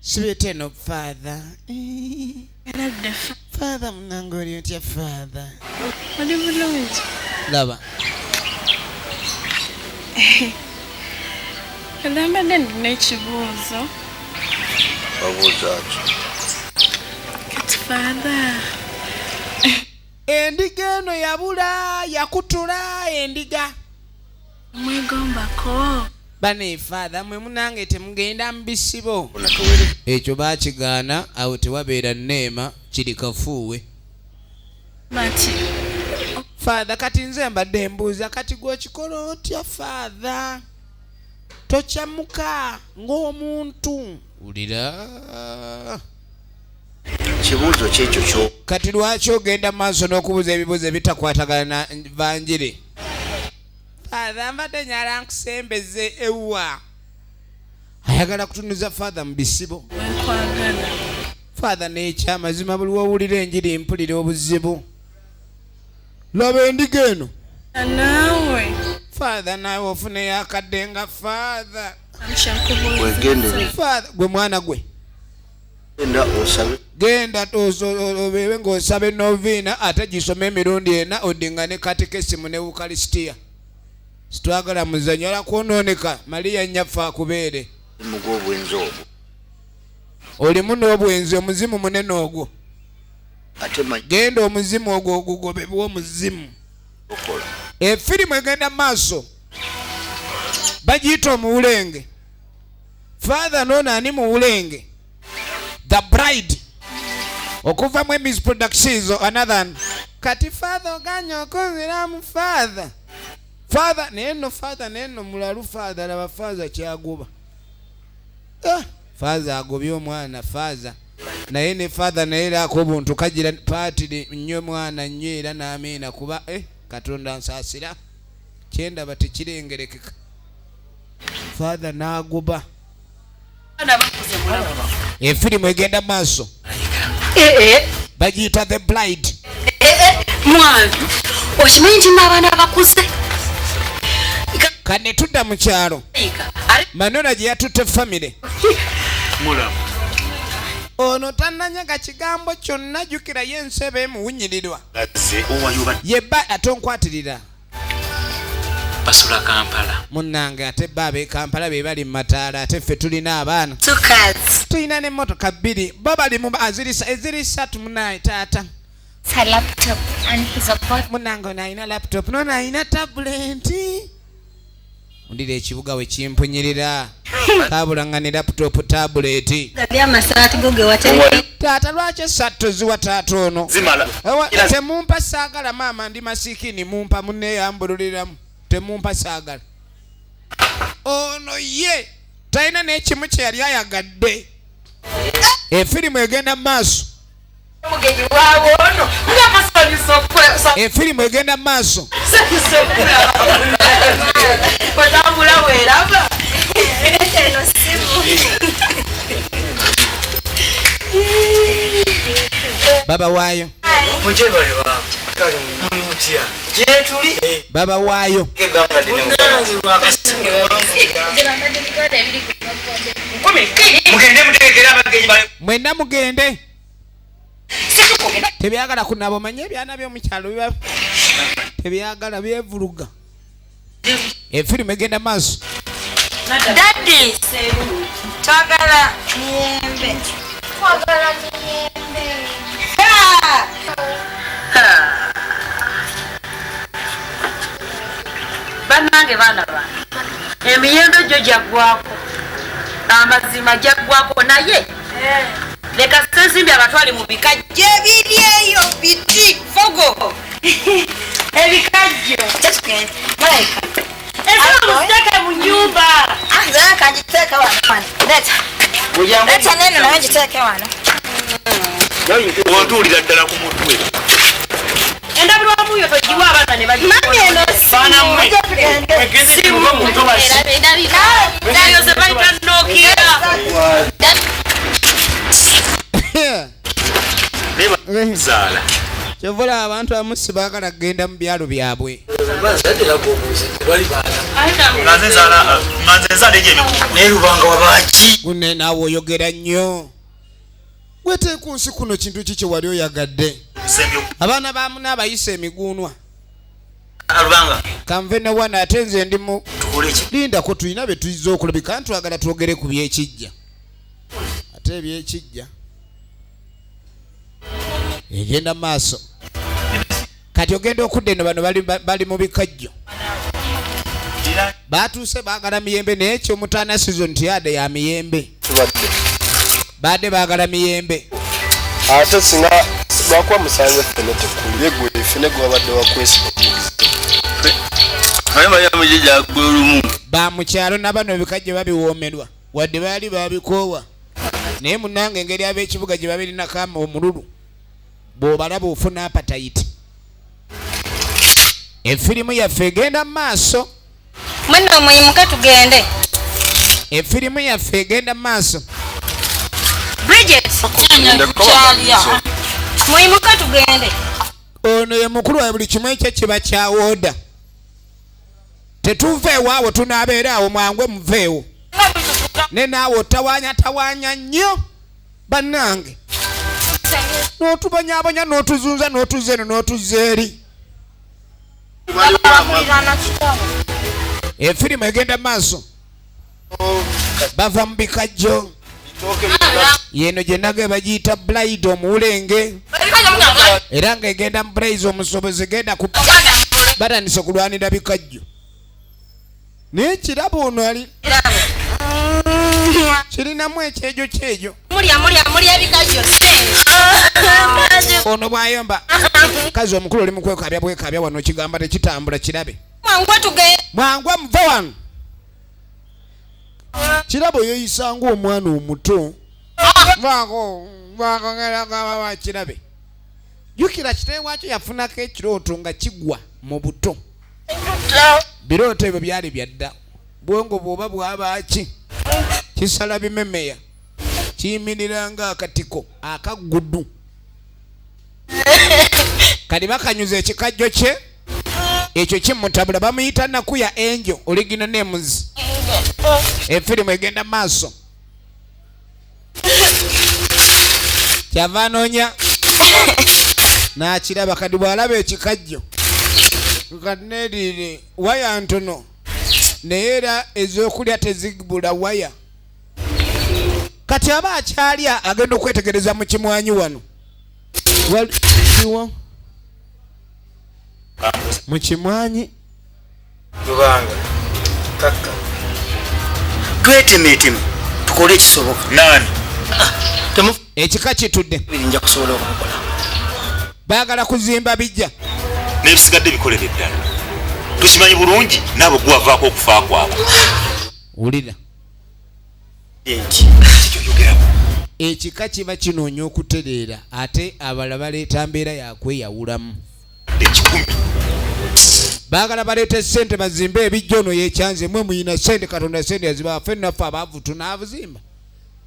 Sibeeta eno father. Father munnange oli otya father? Oli bulungi. Laba. Era mbadde nina ekibuuzo. Obuuza ki? Kati father. Endiga eno yabula yakutula endiga. Mwegombako. Bane father mwe munange temugenda mu bisibo. Ekyo baakigaana awo tewabeera nneema kiri kafuuwe. Father kati nze mbadde mbuuza kati gw'okikola otya father? Tokyamuka ng'omuntu. Wulira. Kibuuzo kyekyo kyo. Kati lwaki ogenda maaso n'okubuuza ebibuuzo ebitakwatagana na vanjiri? Father mbadde nyala nkusembeze ewa. Ayagala kutunuza father mu bisibo. Father n'ekyamazima buli w'owulira enjiri mpulira obuzibu. Laba endiga eno. Naawe. Father naawe ofuneyo akadde nga father. Wegendereze. Father gwe mwana gwe. Genda osabe. Genda obeebe ng'osaba enoviina ate gisome emirundi ena odingane katekesimu ne Ukaristia. Sitwagala muzannyo ala kwonooneka Maria nnyaffe akubeere. Mugw'obwenzi ogwo. Olimu n'obwenzi omuzimu munene ogwo. Genda omuzimu ogwo ogugobebwa omuzimu. Efirimu egenda maaso. Bagiyita omuwulenge. Father n'ono ani muwulenge? The Bride. Okuva mu Emmys Productions another. Kati father oganye okunziramu father. Father naye nno father naye nno mulalu father laba father kyagoba. Father agobye omwana father. Naye ne father naye era ak'obuntu kagira paatiri nnyo mwana nnyo era n'amiina kuba Katonda nsaasira. Kyendaba tekirengerekeka. Father n'agoba. Efirimu egenda maaso. Bagiyita The Bride. Mwana, okimanyi nti n'abaana bakuze? Kane tudda mu kyalo. Manona gye yatutte famire. Ono tannanyaga kigambo kyonna jjukira ye ensebe emuwunyirirwa. Ye bba ate onkwatirira. Basula Kampala. Munnange ate bba ab'e Kampala be bali mu mataala ate ffe tulina abaana. Tulina n'emmotoka bbiri bo bali mu eziri ssatu munnaye taata. Munnange ono alina laptop n'ono alina tabuleti. Ndira ekibuga we kimpunyirira. Kabulanga ne laptop tabuleti. Taata lwaki esatto ziwa taata ono? Temumpa saagala maama ndi masikini mumpa munneeyambululiramu. Temumpa saagala. Ono ye talina n'ekimu kye yali ayagadde. Efirimu egenda maaso. Efirimu egenda maaso. Baba waayo. Baba waayo. Mwenna mugende. Tebyagala kunaaba omanye ebyana by'omukyalo biba tebyagala byevuluga. Efirimu egenda maaso. Daddy, twagala miyembe. Twagala miyembe. Bannange baana bange, emiyembe gyo gyaggwako. Amazima gyaggwako naye leka ssensimbi abatwale mu bikajjo. Ebiri eyo biti fogo. Ebikajjo. Malayika. Ensolo muziteeke mu nnyumba. Kanjiteeka wano. Leeta. Leeta n'eno nayo ngiteeke wano. Ontuulira ddala ku mutwe. Endabirwamu yo togiwa abaana ne Mami eno Baana mmwe. simu. Muve mu ntobazi. Eyo ze bayita Nokia. Zaala. Kyova olaba abantu abamu sibaagala kugenda mu byalo byabwe. Nga nze nzaala nga nze nzaala egyo emikugu. Naye Lubanga wabaaki? Gune naawe oyogera nnyo. Gwete ku nsi kuno kintu ki kye wali oyagadde? Abaana ba muna abayisa emiguunwa. Lubanga. Kanve ne wano ate nze ndi mu Tukole ki? Lindako tulina bye tuyinza okulabika nti twagala twogere ku by'ekijja. Ate eby'ekijja egenda maaso. Kati ogenda okudda eno bano bali mu bikajjo. Batuuse baagala miyembe naye ekyomutaana season tiyadde ya miyembe. Baadde baagala miyembe. Ate singa lwakuba musanze ffene tekulye gwe ffene gwe wabadde wakwesiba. Ba mu kyalo na bano ebikajjo babiwoomerwa wadde baali babikoowa. Naye munnange engeri ab'ekibuga gye babirinako omululu bw'obalaba ofuna apatayiti. Efirimu yaffe egenda mu maaso. Mwenna muyimuke tugende. Efirimu yaffe egenda mu maaso. Bridget. Muyimuke tugende. Ono ye mukulu wa buli kimu ekyo kiba kya wooda. Tetuva ewaawo tunaabeera awo mwangwe muveewo. Ne naawe otawaanya tawaanya nnyo bannange. N'otubonyaabonya n'otuzunza n'otuzza eno n'otuzza eri. Efirimu egenda maaso. Bava mu bikajjo. Yeno gye naga bagiyita Blade omuwulenge. Era ng'egenda mu Blaze omusobozi egenda ku batandise kulwanira bikajjo. Naye kirabo ono ali kirinamu ekyejo kyejo. Mulya mulya mulya bikajjo Ono bw'ayomba mukazi omukulu oli mu kwekaabya bwekaabya wano kigamba tekitambula kirabe. Mwangu tugende. Mwangu muve wano. Kirabo yeeyisa ng'omwana omuto. Vaako vaako ng'era kirabe. Jjukira kitaawe waakyo yafunako ekirooto nga kigwa mu buto. Birooto ebyo byali bya dda. Bwongo bw'oba bwaba ki? Kisala bimemeya. Kiyimirira ng'akatiko akaggudu. Kati bakanyuza ekikajjo kye ekyo kimutabula bamuyita Nakuya Angel original names. Efirimu egenda maaso. Kyava anoonya n'akiraba kati bw'alaba ekikajjo kati neerire waya ntono naye era ez'okulya tezibula waya. Kati aba akyalya agenda okwetegereza mu kimwanyi wano. Waliwo mu kimwanyi. Lubanga kakka. Twetemeeteme tukole ekisoboka. Nani? Ekika kitudde. Nja kusobola okukola. Baagala kuzimba bijja. N'ebisigadde bikolere ddala. Tukimanyi bulungi n'abo gwavaako okufa kwabwe. Wulira. Enti. Ekika kiba kinoonya okutereera ate abalala baleeta mbeera ya kweyawulamu. Ekikumi. Baagala baleete ssente bazimbe ebijja ono yeekyanze mwe muyina ssente Katonda ssente yazibawa ffe naffe abaavu tunaabuzimba.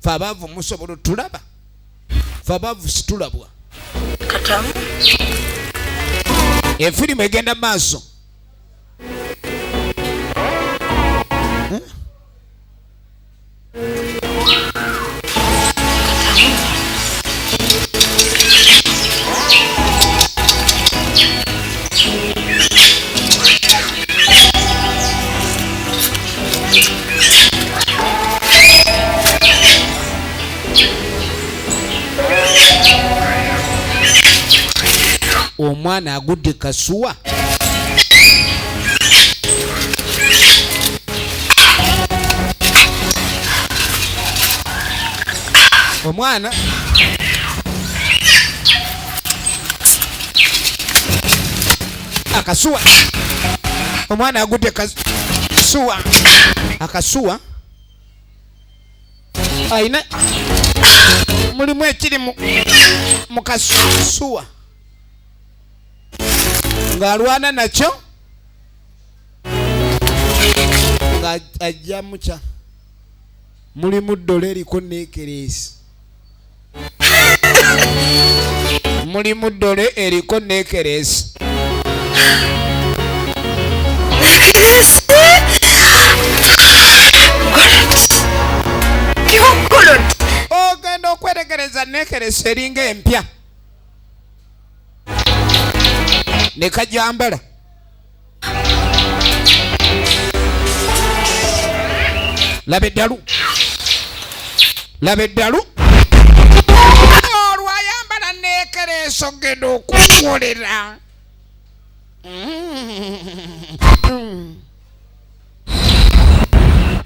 Ffe abaavu musobola otulaba. Ffe abaavu situlabwa. Katamu. Efirimu egenda maaso. Omwana agudde kasuwa. Omwana akasuwa. Omwana agudde kasuwa. Akasuwa. Alina mulimu ekiri mu kasuwa ng'alwana nakyo nga ajja mukya mulimu ddole eriko neekereesi mulimu ddole eriko neekereesi ogenda okweregereza neekeresi eringa empya ne kajambala laba eddalu laba eddalu olwayambala neekereesi ogenda okukolera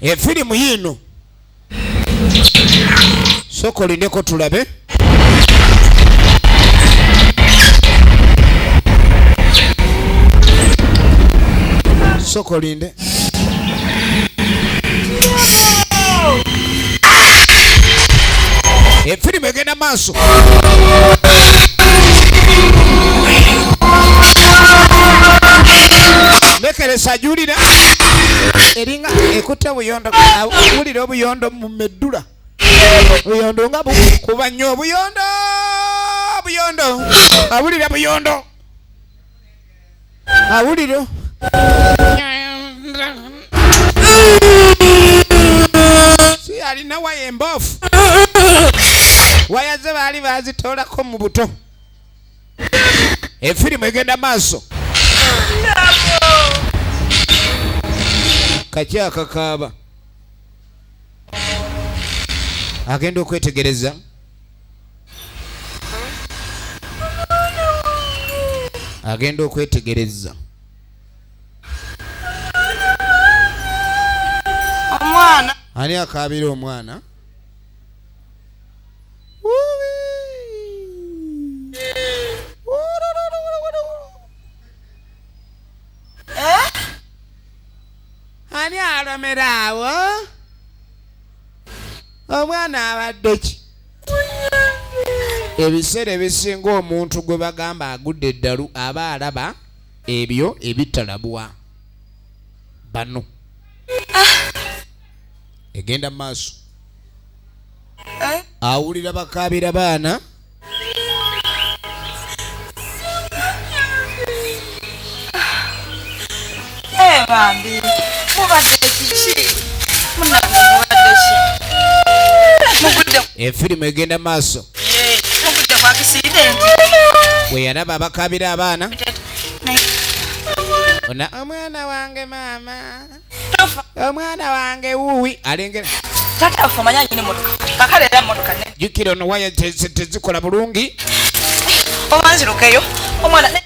efirimu yiino sooka olindeko tulabe sooka olinde efirimu egenda maaso nekeresa ajulira eringa ekutte obuyondo awulira obuyondo mu meddula buyondo nga bukuba nnyo obuyondo buyondo awulira buyondo awulira si alina waya emboofu waya ze baali bazitoolako mu buto efirimu egenda maaso kaki akakaaba agenda okwetegereza agenda okwetegereza omwana ani akaabira omwana ani alomera awo omwana abadde ki ebiseera ebisinga omuntu gwe bagamba agudde eddalu aba alaba ebyo ebitalabwa bano egenda mu maaso awulira bakaabira baana bambi mubadde kiki munange mubadde ki efirimu egenda maaso mugudde ku akisidenti we yalaba abakaabira abaana ona omwana wange maama omwana wange wuuwi alengera taata waffe omanyi alina emmotoka kakale era mmotoka ne jjukira ono waya tezikola bulungi oba nzirukeyo omwana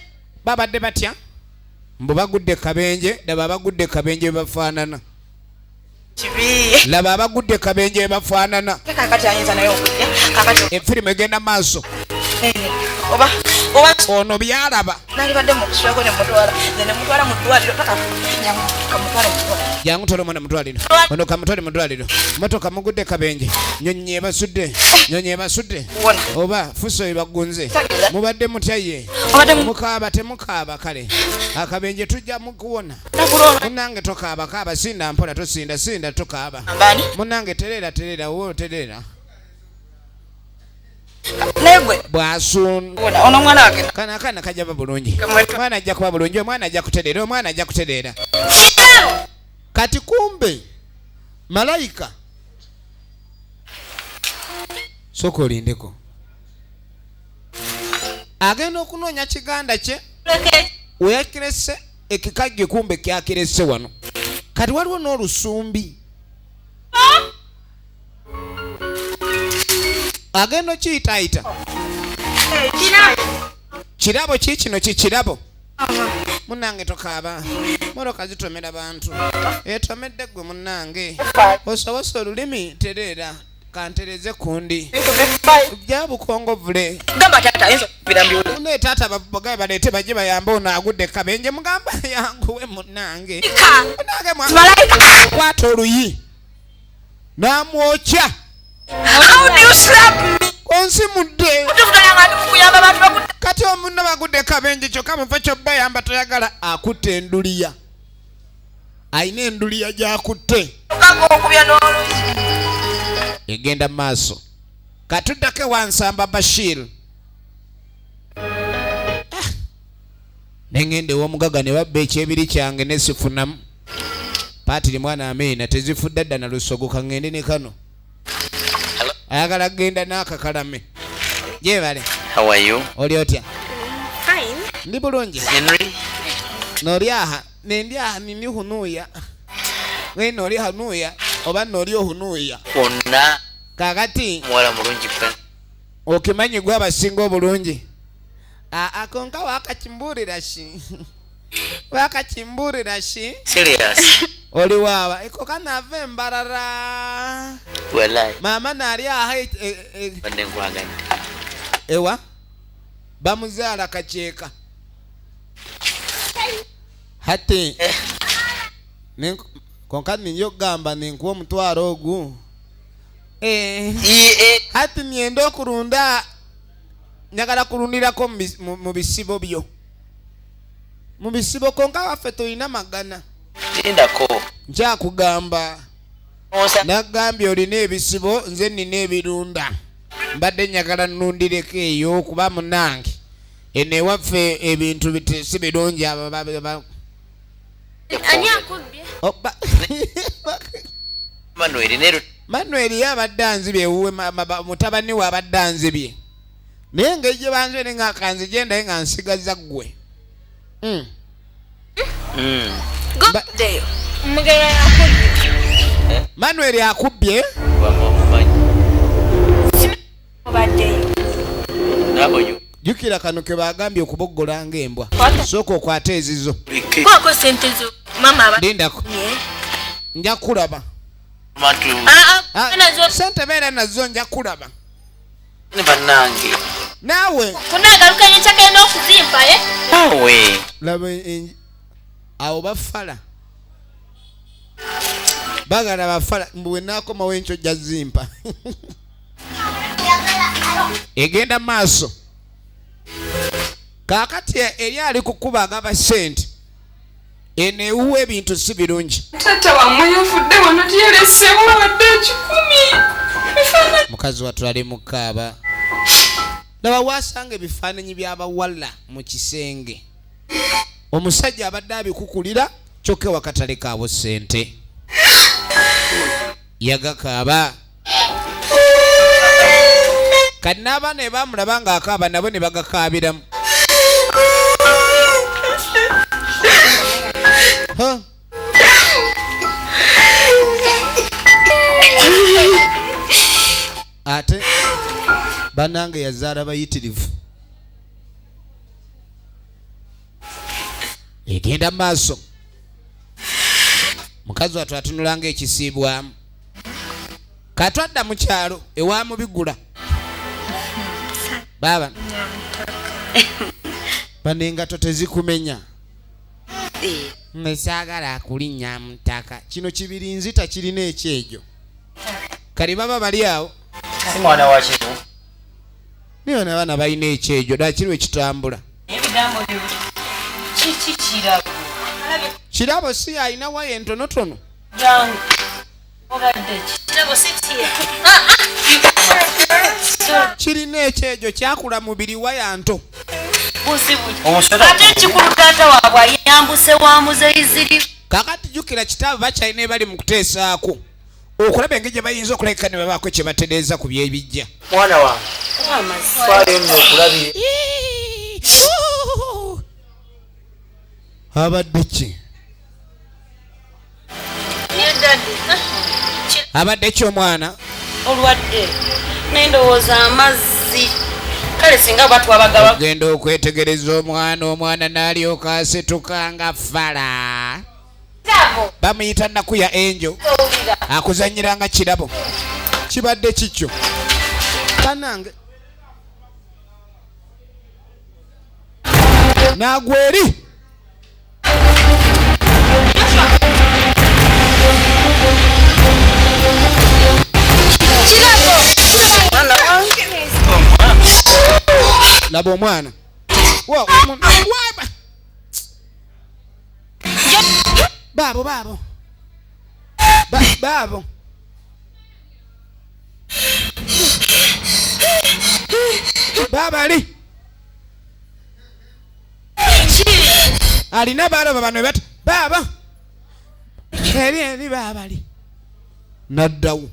babadde batya mbu bagudde kabenje laba abagudde kabenje bebafaanana kibi laba abagudde kabenje bebafaanana kakati ayinza naye okujja kakati efirimu egenda maaso oba oba ono byalaba nalibadde mukusulako ne mutwala nze ne mutwala mu ddwaliro paka nyangu kamutwale mu ddwaliro jangu twala omwana mutwaliro ono kamutwale mu ddwaliro motoka mugudde kabenje nyonyi ebasudde nyonyi ebasudde oba fuso ebagunze mubadde mutya ye mukaaba temukaaba kale akabenje tujja mukuwona munange tokaaba kaaba sinda mpola tosinda sinda tokaaba munange terera terera wo terera bw'asun ono omwana wange kana akaana kajja ba bulungi omwana ajja kuba bulungi omwana ajja kutereera omwana ajja kutereera kati kumbe malayika sooka olindeko agenda okunoonya kiganda kye weyakirese ekikajjo kumbe kyakirese wano kati waliwo n'olusumbi agenda okiyitaayita kirabo ki kino kikirabo munnange tokaaba motoka zitomera bantu etomedde ggwe munnange osobose olulimi tereera kantereze kundi byabukongovule naye taata bagambe baleete bajje bayambe ono agudde kabenje mugamba yanguwe munnange munange kwata oluyi n'amwokya. Onsimudde kati omunna bagudde kabenje kyokka mufa kyobbayamba toyagala akutte enduliya alina enduliya gyakutte egenda maaso katuddako ewansamba Bashir nengenda ew'omugaga ne babba ekyebiri kyange nesifunamu paatiri mwana amiina tezifudde dda na lusogo kaŋŋende ne kano ayagala kugenda n'akakalame gyebale. How are you? Oli otya? Fine. Ndi bulungi. Henry? Noli aha nendi aha nini hunuya we noli hanuya oba noli ohunuya Wonna kakati muwala mulungi pe. Okimanyi gwe abasinga obulungi aa konka wakakimbuulira shi wakakimbuulira shi. Serious. Oli waaba ekoka naava embarara. Wallahi. Maama naali aha Badde nkwagadde. Ewa bamuzaala kakyeka hati konka ninja okugamba ninkuwa omutwaro ogu hati nyenda okurunda njagala kulundirako mu bisibo byo mu bisibo konka waffe tolina magana. Lindako. Nkyakugamba nagambye olina ebisibo nze nina ebirunda mbadde njagala nnundireko eyo kuba munange eno ewaffe ebintu si birungi Ani akubbye? Manuel Manuel yabadde anzibye ewuwe mutabani we abadde anzibye naye engeri gye banzibye nga kanzije ndaye nga nsigaza ggwe. Manuel akubbye. Jjukira kano ke bagambye okuboggola ng'embwa sooka okwate ezizo. Lindako nja kulaba sente beera nazo nja kulaba naawe laba awo bafala bagala bafala mbu we naakomawo enkyo ojja zimpa. Egenda maaso kaakati eri ali kukuba agaba ssente eno ewuwa ebintu si birungi. Taata wammwe yafudde wano teyaleseewo wadde 100. Mukazi wattu ali mu kaaba laba wasanga ebifaananyi by'abawala mu kisenge omusajja abadde abikukulira kyokka wakatale kaabo ssente yagakaaba kati n'abaana ne bamulaba ng'akaaba nabo ne bagakaabiramu. Ate banange yazaala bayitirivu egenda maaso mukazi wattu atunulanga ekisiibwamu katwadda mu kyalo ewa Mubigula baaba bano engato tezikumenya nsaagala kulinnya mu ttaka kino kibirinzita kirina ekyejo kali baba bali awo Si mwana wa kino. Naye bano abaana balina ekyejo ddala kiriwo ekitambula. Ebigambo byo kiki kirabo? Kirabo si alina waya entonotono. Jangu. Obadde ki? Kirabo si kiya. Kirina ekyejo kyakula mubiri waya nto. Buzibu. Ate ekikulu taata waabwe ayambuse wa muzeyiziri. Kaakati jjukira kitaabwe bakyalina bali mu kuteesaako okulaba engeri gye bayinza okulabika ne babaako kye batereeza ku byebijja. Mwana wange. Faayo nno okulabye. Abadde ki? Abadde ki omwana? Olwadde. Nendowooza amazzi. Kale singa batwabagaba. Ogenda okwetegereza omwana, omwana n'alyoka asituka nga fala. Bamuyita Nakuya Angel. Akuzannyiranga kirabo. Kibadde kikyo. Banange. N'agwa eri. Laba omwana. Baabo baabo. Baabo. Baaba ali. Alina balaba bano bati baaba. Eri eri baaba ali. Naddawo.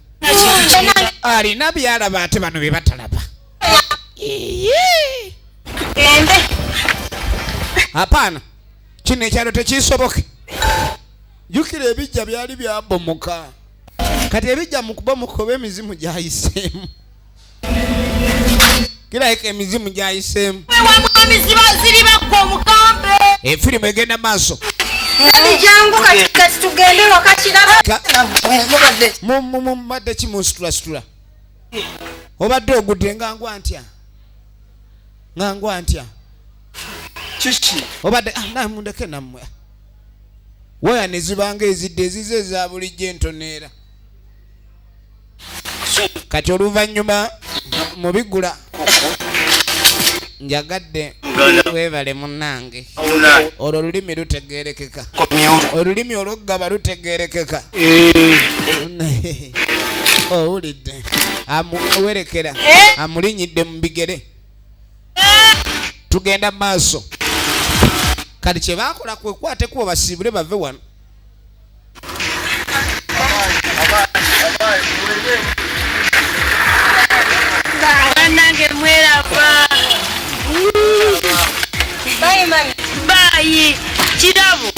Alina byalaba ate bano bye batalaba. Hapana. Kino ekyalo tekisoboke. Jjukira ebijja byali byabomoka. Kati ebijja mu kubomoka oba emizimu gyayiseemu. Kirabika emizimu gyayiseemu. Efirimu egenda maaso. Mubadde ki munsitulasitula? Obadde ogudde nga ngwa ntya? Nga ngwa ntya? Kiki? Obadde mundeke nammwe. Waya ne zibanga ezidde ezize eza bulijjo entono era. Kati oluvannyuma mubigula. Njagadde weebale munnange. Olwo olulimi lutegeerekeka. Olulimi olw'oggaba lutegeerekeka. Owulidde. Amuwerekera. Amulinyidde mu bigere. Tugenda maaso. Kati kye baakola kwe kwata ekkubo basiibule bave wano. Bannange mweraba. Bye, mami. Bye. Kirabo.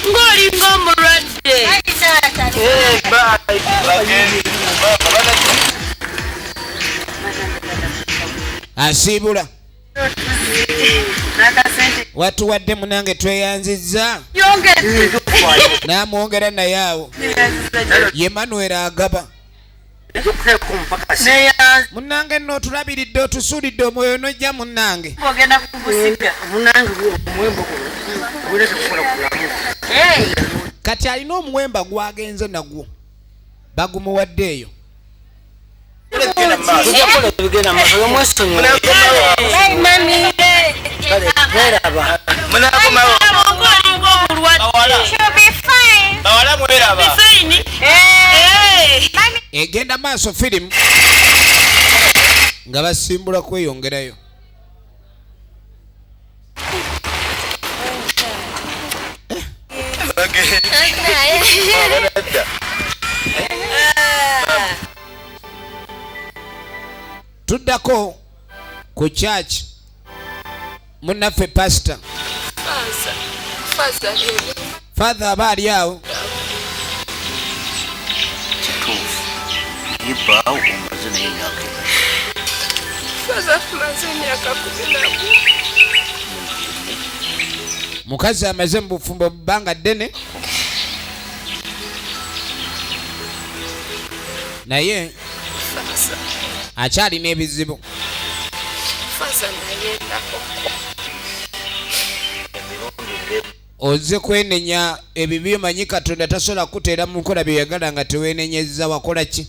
Ng'olinga omulwadde. Bye, taata. Asiibula. Watuwadde munange tweyanzizza. N'amwongera naye awo. Ye Manuel agaba. Munnange nno otulabiridde otusuulidde omwoyo n'ojja munnange. Kati alina omuwemba gwagenze nagwo bagumuwadde eyo. Egenda maaso firimu nga basimbula kweyongerayo. Tuddako ku church munnaffe pastor. Father aba ali awo. Kituufu. Naye bbaawo omaze naye emyaka ebiri. Father tumaze emyaka 11. Mukazi amaze mu bufumbo bbanga ddene. Naye akyalina ebizibu. Ozze kwenenya ebibi omanyi Katonda tasobola kukuteera mu nkola byeyagala nga teweenenyezza. Wakola ki?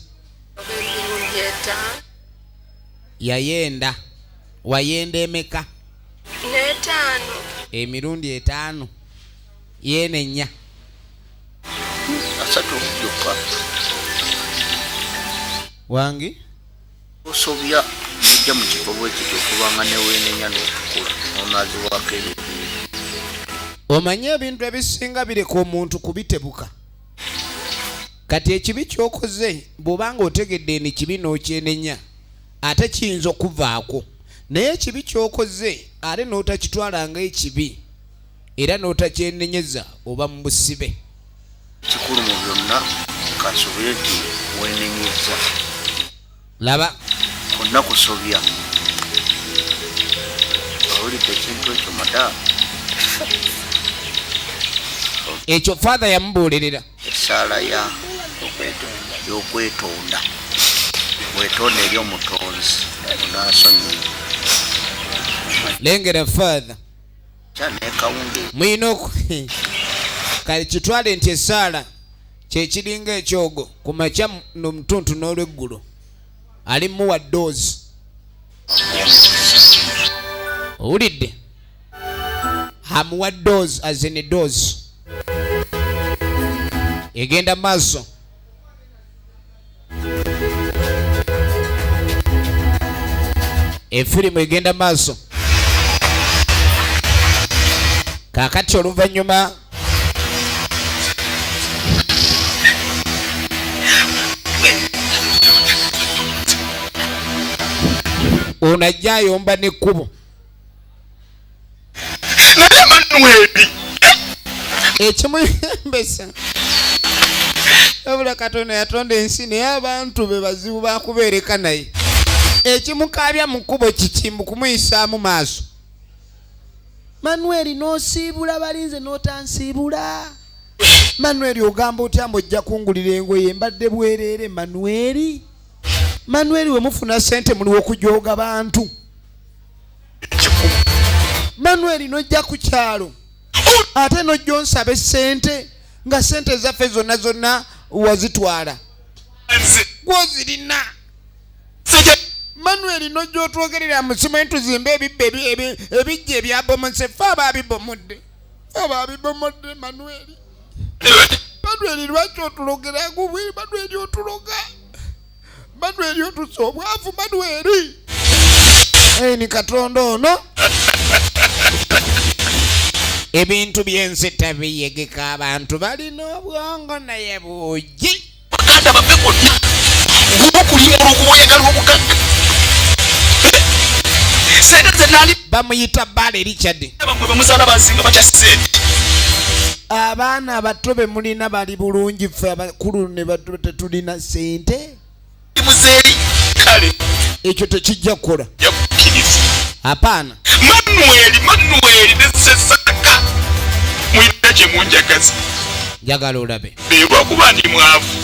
Yayenda. Wayenda emeka? Emirundi 5. Yeenenya. 3 gyokka. Wangi? Osobya nojja mu kifo bwe kityo okubanga ne weenenya n'otukula n'onaazibwako ebibi. Omanye ebintu ebisinga bireka omuntu kubitebuka. Kati ekibi ky'okoze bw'obanga otegedde eni kibi n'okyenenya ate kiyinza okuvaako. Naye ekibi ky'okoze ate n'otakitwala ng'ekibi era n'otakyenenyeza oba mu busibe. Kikulu mu byonna kansuubire nti weenenyezza. Laba. Konna kusobya. Owulidde ekintu ekyo madamu? Ekyo father yamubuulirira. Essaala ya y'okwetonda. Weetonde eri omutonzi onaasonyiwa. Lengera father. Kya ne kawunga. Muyina oku kale kitwale nti essaala kye kiringa ekyogo ku makya n'omutuntu n'olweggulo. Ali muwa doozi. Owulidde amuwa dose as in dose egenda maaso. Efirimu egenda maaso. Kaakati oluvannyuma ono ajja ayomba n'ekkubo. Naye Manueli ekimuyembesa wabula Katonda yatonda ensi naye abantu be bazibu bakubeereka naye ekimukaabya mu kkubo kiki mu kumuyisaamu maaso. Manueli n'osiibula balinze n'otansiibula. Manueli ogamba otya mbu ojja kungulira engoye mbadde bwereere. Manueli, Manueli we mufuna ssente muliwo okujooga bantu. Manueli n'ojja ku kyalo ate n'ojja onsaba essente nga ssente zaffe zonna zonna wazitwala gwozirina. Manueli n'ojja otwogerera musimu tuzimbe ebibbo ebijja ebyabomose ffe abaabibomodde, ffe abaabibomodde. Manueli, Manueli lwaki otulogera gubwe? Manueli otuloga, Manueli otusa obwavu. Manueli ni Katonda ono ebintu by'ensi tabiyegeka abantu balina obwongo naye buugi. Baganda baffe bonna gwokulima olwokuba oyagala obugagga. Sente ze nali bamuyita Bale Richard. Bamwe bamuzaala basinga batya sente. Abaana abato be mulina bali bulungi, ffe abakulu ne bato tetulina sente. Muzeeyi kale ekyo tekijja kukola. Yakukkiriza. Apaana. Manueli, Manueli ne Sesaka mulina kye munjagaza. Njagala olabe. Lwakuba ndi mwavu.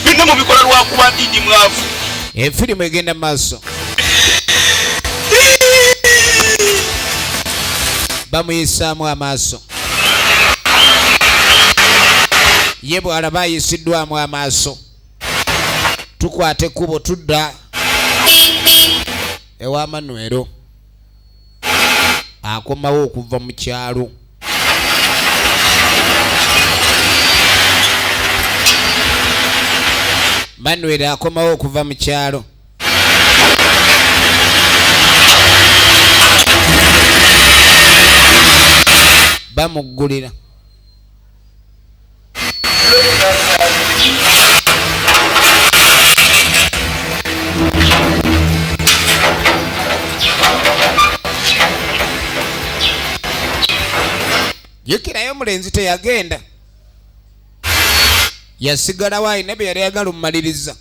Byonna mubikola lwakuba ndi mwavu. Efirimu egenda maaso. Bamuyisaamu amaaso. Ye bw'alaba ayisiddwamu amaaso. Tukwata ekkubo tudda ewa Manuelo. Akomawo okuva mu kyalo. Manuel akomawo okuva mu kyalo. Bamuggulira. Jjukirayo omulenzi teyagenda, yasigalawo alina bye yali ayagala omumaliriza.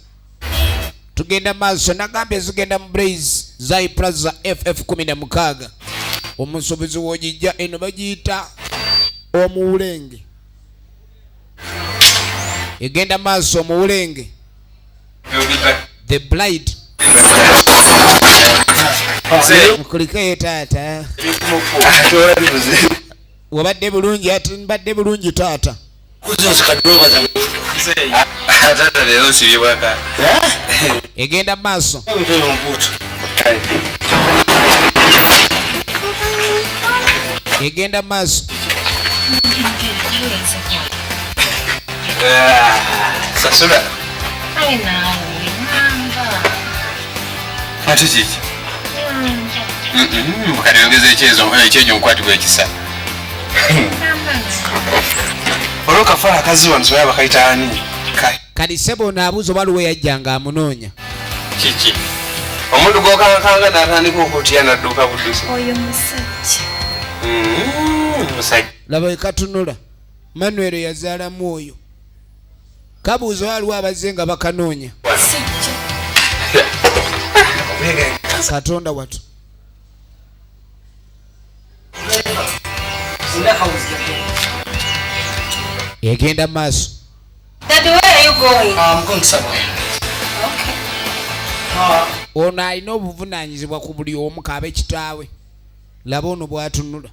Tugenda maaso nagambye zigenda mu Blaze Zai Plaza FF 16. Omusuubuzi w'ogijja eno bagiyita omuwulenge. Egenda maaso omuwulenge. The Bride. Nkulikeyo taata. Wabadde bulungi ate mbadde bulungi taata. Egenda maaso. Egenda maaso. Sasula. Ate kiki? Kati yongeza ekyejo nkwatibwa ekisa. Olwo kafaala akaziwa nsoya bakayita ani? Kati ssebo ono abuuza oba luwe yajjanga amunoonya. Kiki? Omuntu gw'okankanga n'atandika okutya n'adduka buddusi. Oyo musajja. Musajja. Laba we katunula. Manuel yazaalamu oyo. Kabuuza waliwo abazze nga bakanoonya. Katonda watu. Egenda maaso. Daddy, where are you going? I'm going somewhere. Okay. Ono alina obuvunaanyizibwa ku buli omu k'abe kitaawe. Laba ono bw'atunula.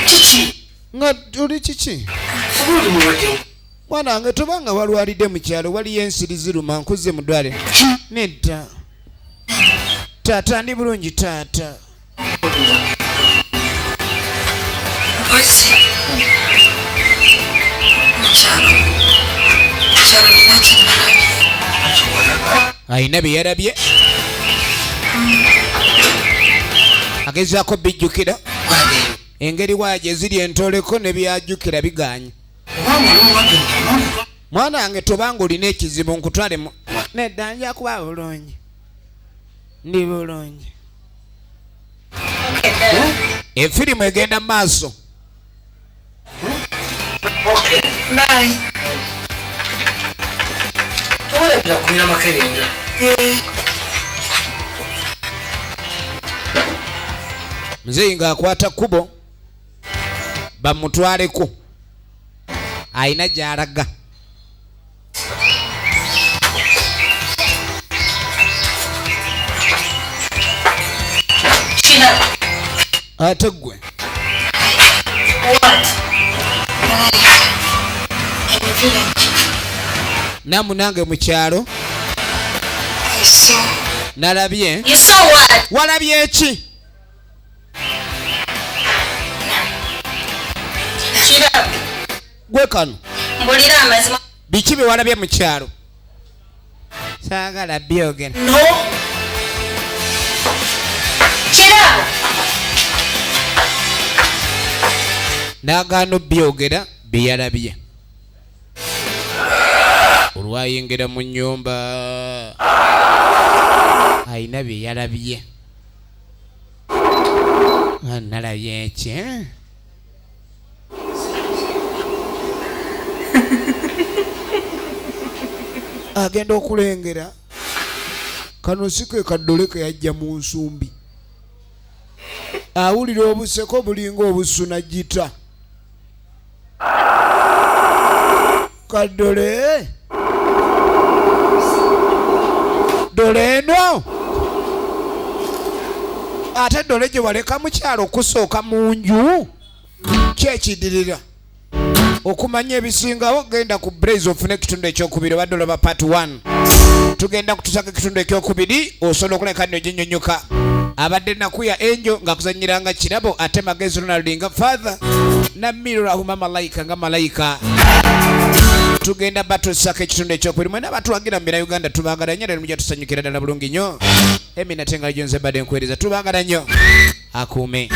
Kiki? Nga oli kiki? Oli mulwadde. Mwana wange tobanga walwalidde mu kyalo, waliyo ensiri ziruma, nkuze mu ddwaliro. Nedda taata, ndi bulungi taata. Mpozi mukyalo, mukyalo nina kyenalabye. Alina bye yalabye, agezaako bijjukira engeri waajo eziri entoleko ne byajjukira biganye. Mwana wange tobanga olina ekizibu, nkutwale mu. Nedda, nja kuba bulungi, ndi bulungi. Efirimu egenda mu maaso. Bye. Towerabira kumira makerenda. Muzeeyi ng'akwata kkubo bamutwaleko, alina gy'alaga. Kina. Ate ggwe? What? In the village, Namu nange mu kyalo I saw nalabye. You saw what? Walabye eki? Kira. Gwe kano. Mbulira amazima. Biki bye walabye mu kyalo? Saagala byogera. No. Kira. N'agaana obyogera bye yalabye. Olwayingira mu nnyumba, alina bye yalabye. Ah, nalabye eki, eh? Agenda okulengera kano si ke kaddole ke yajja mu nsumbi, awulira obuseko bulinga obusuna gita. Kaddole ddole eno, ate ddole gye waleka mu kyalo okusooka mu nju kyekidirira. Okumanya ebisingawo, genda ku Blaze ofune ekitundu ekyokubiri. Obadde olaba part 1, tugenda kutusaka ekitundu ekyokubiri, osobola okuleka nno ginyonyoka. Abadde Nakuya Enjo nga kuzanyiranga Kirabo, ate Magezi Ronald nga Father, Namiro Rahuma Malayika nga Malayika. Tugenda batusaka ekitundu ekyokubiri. Mwena batuwagira mu Uganda, tubagala nnyo era mujja tusanyukira ddala bulungi nnyo. Emi Natenga Jonze badde nkuweereza, tubagala nnyo, akuume.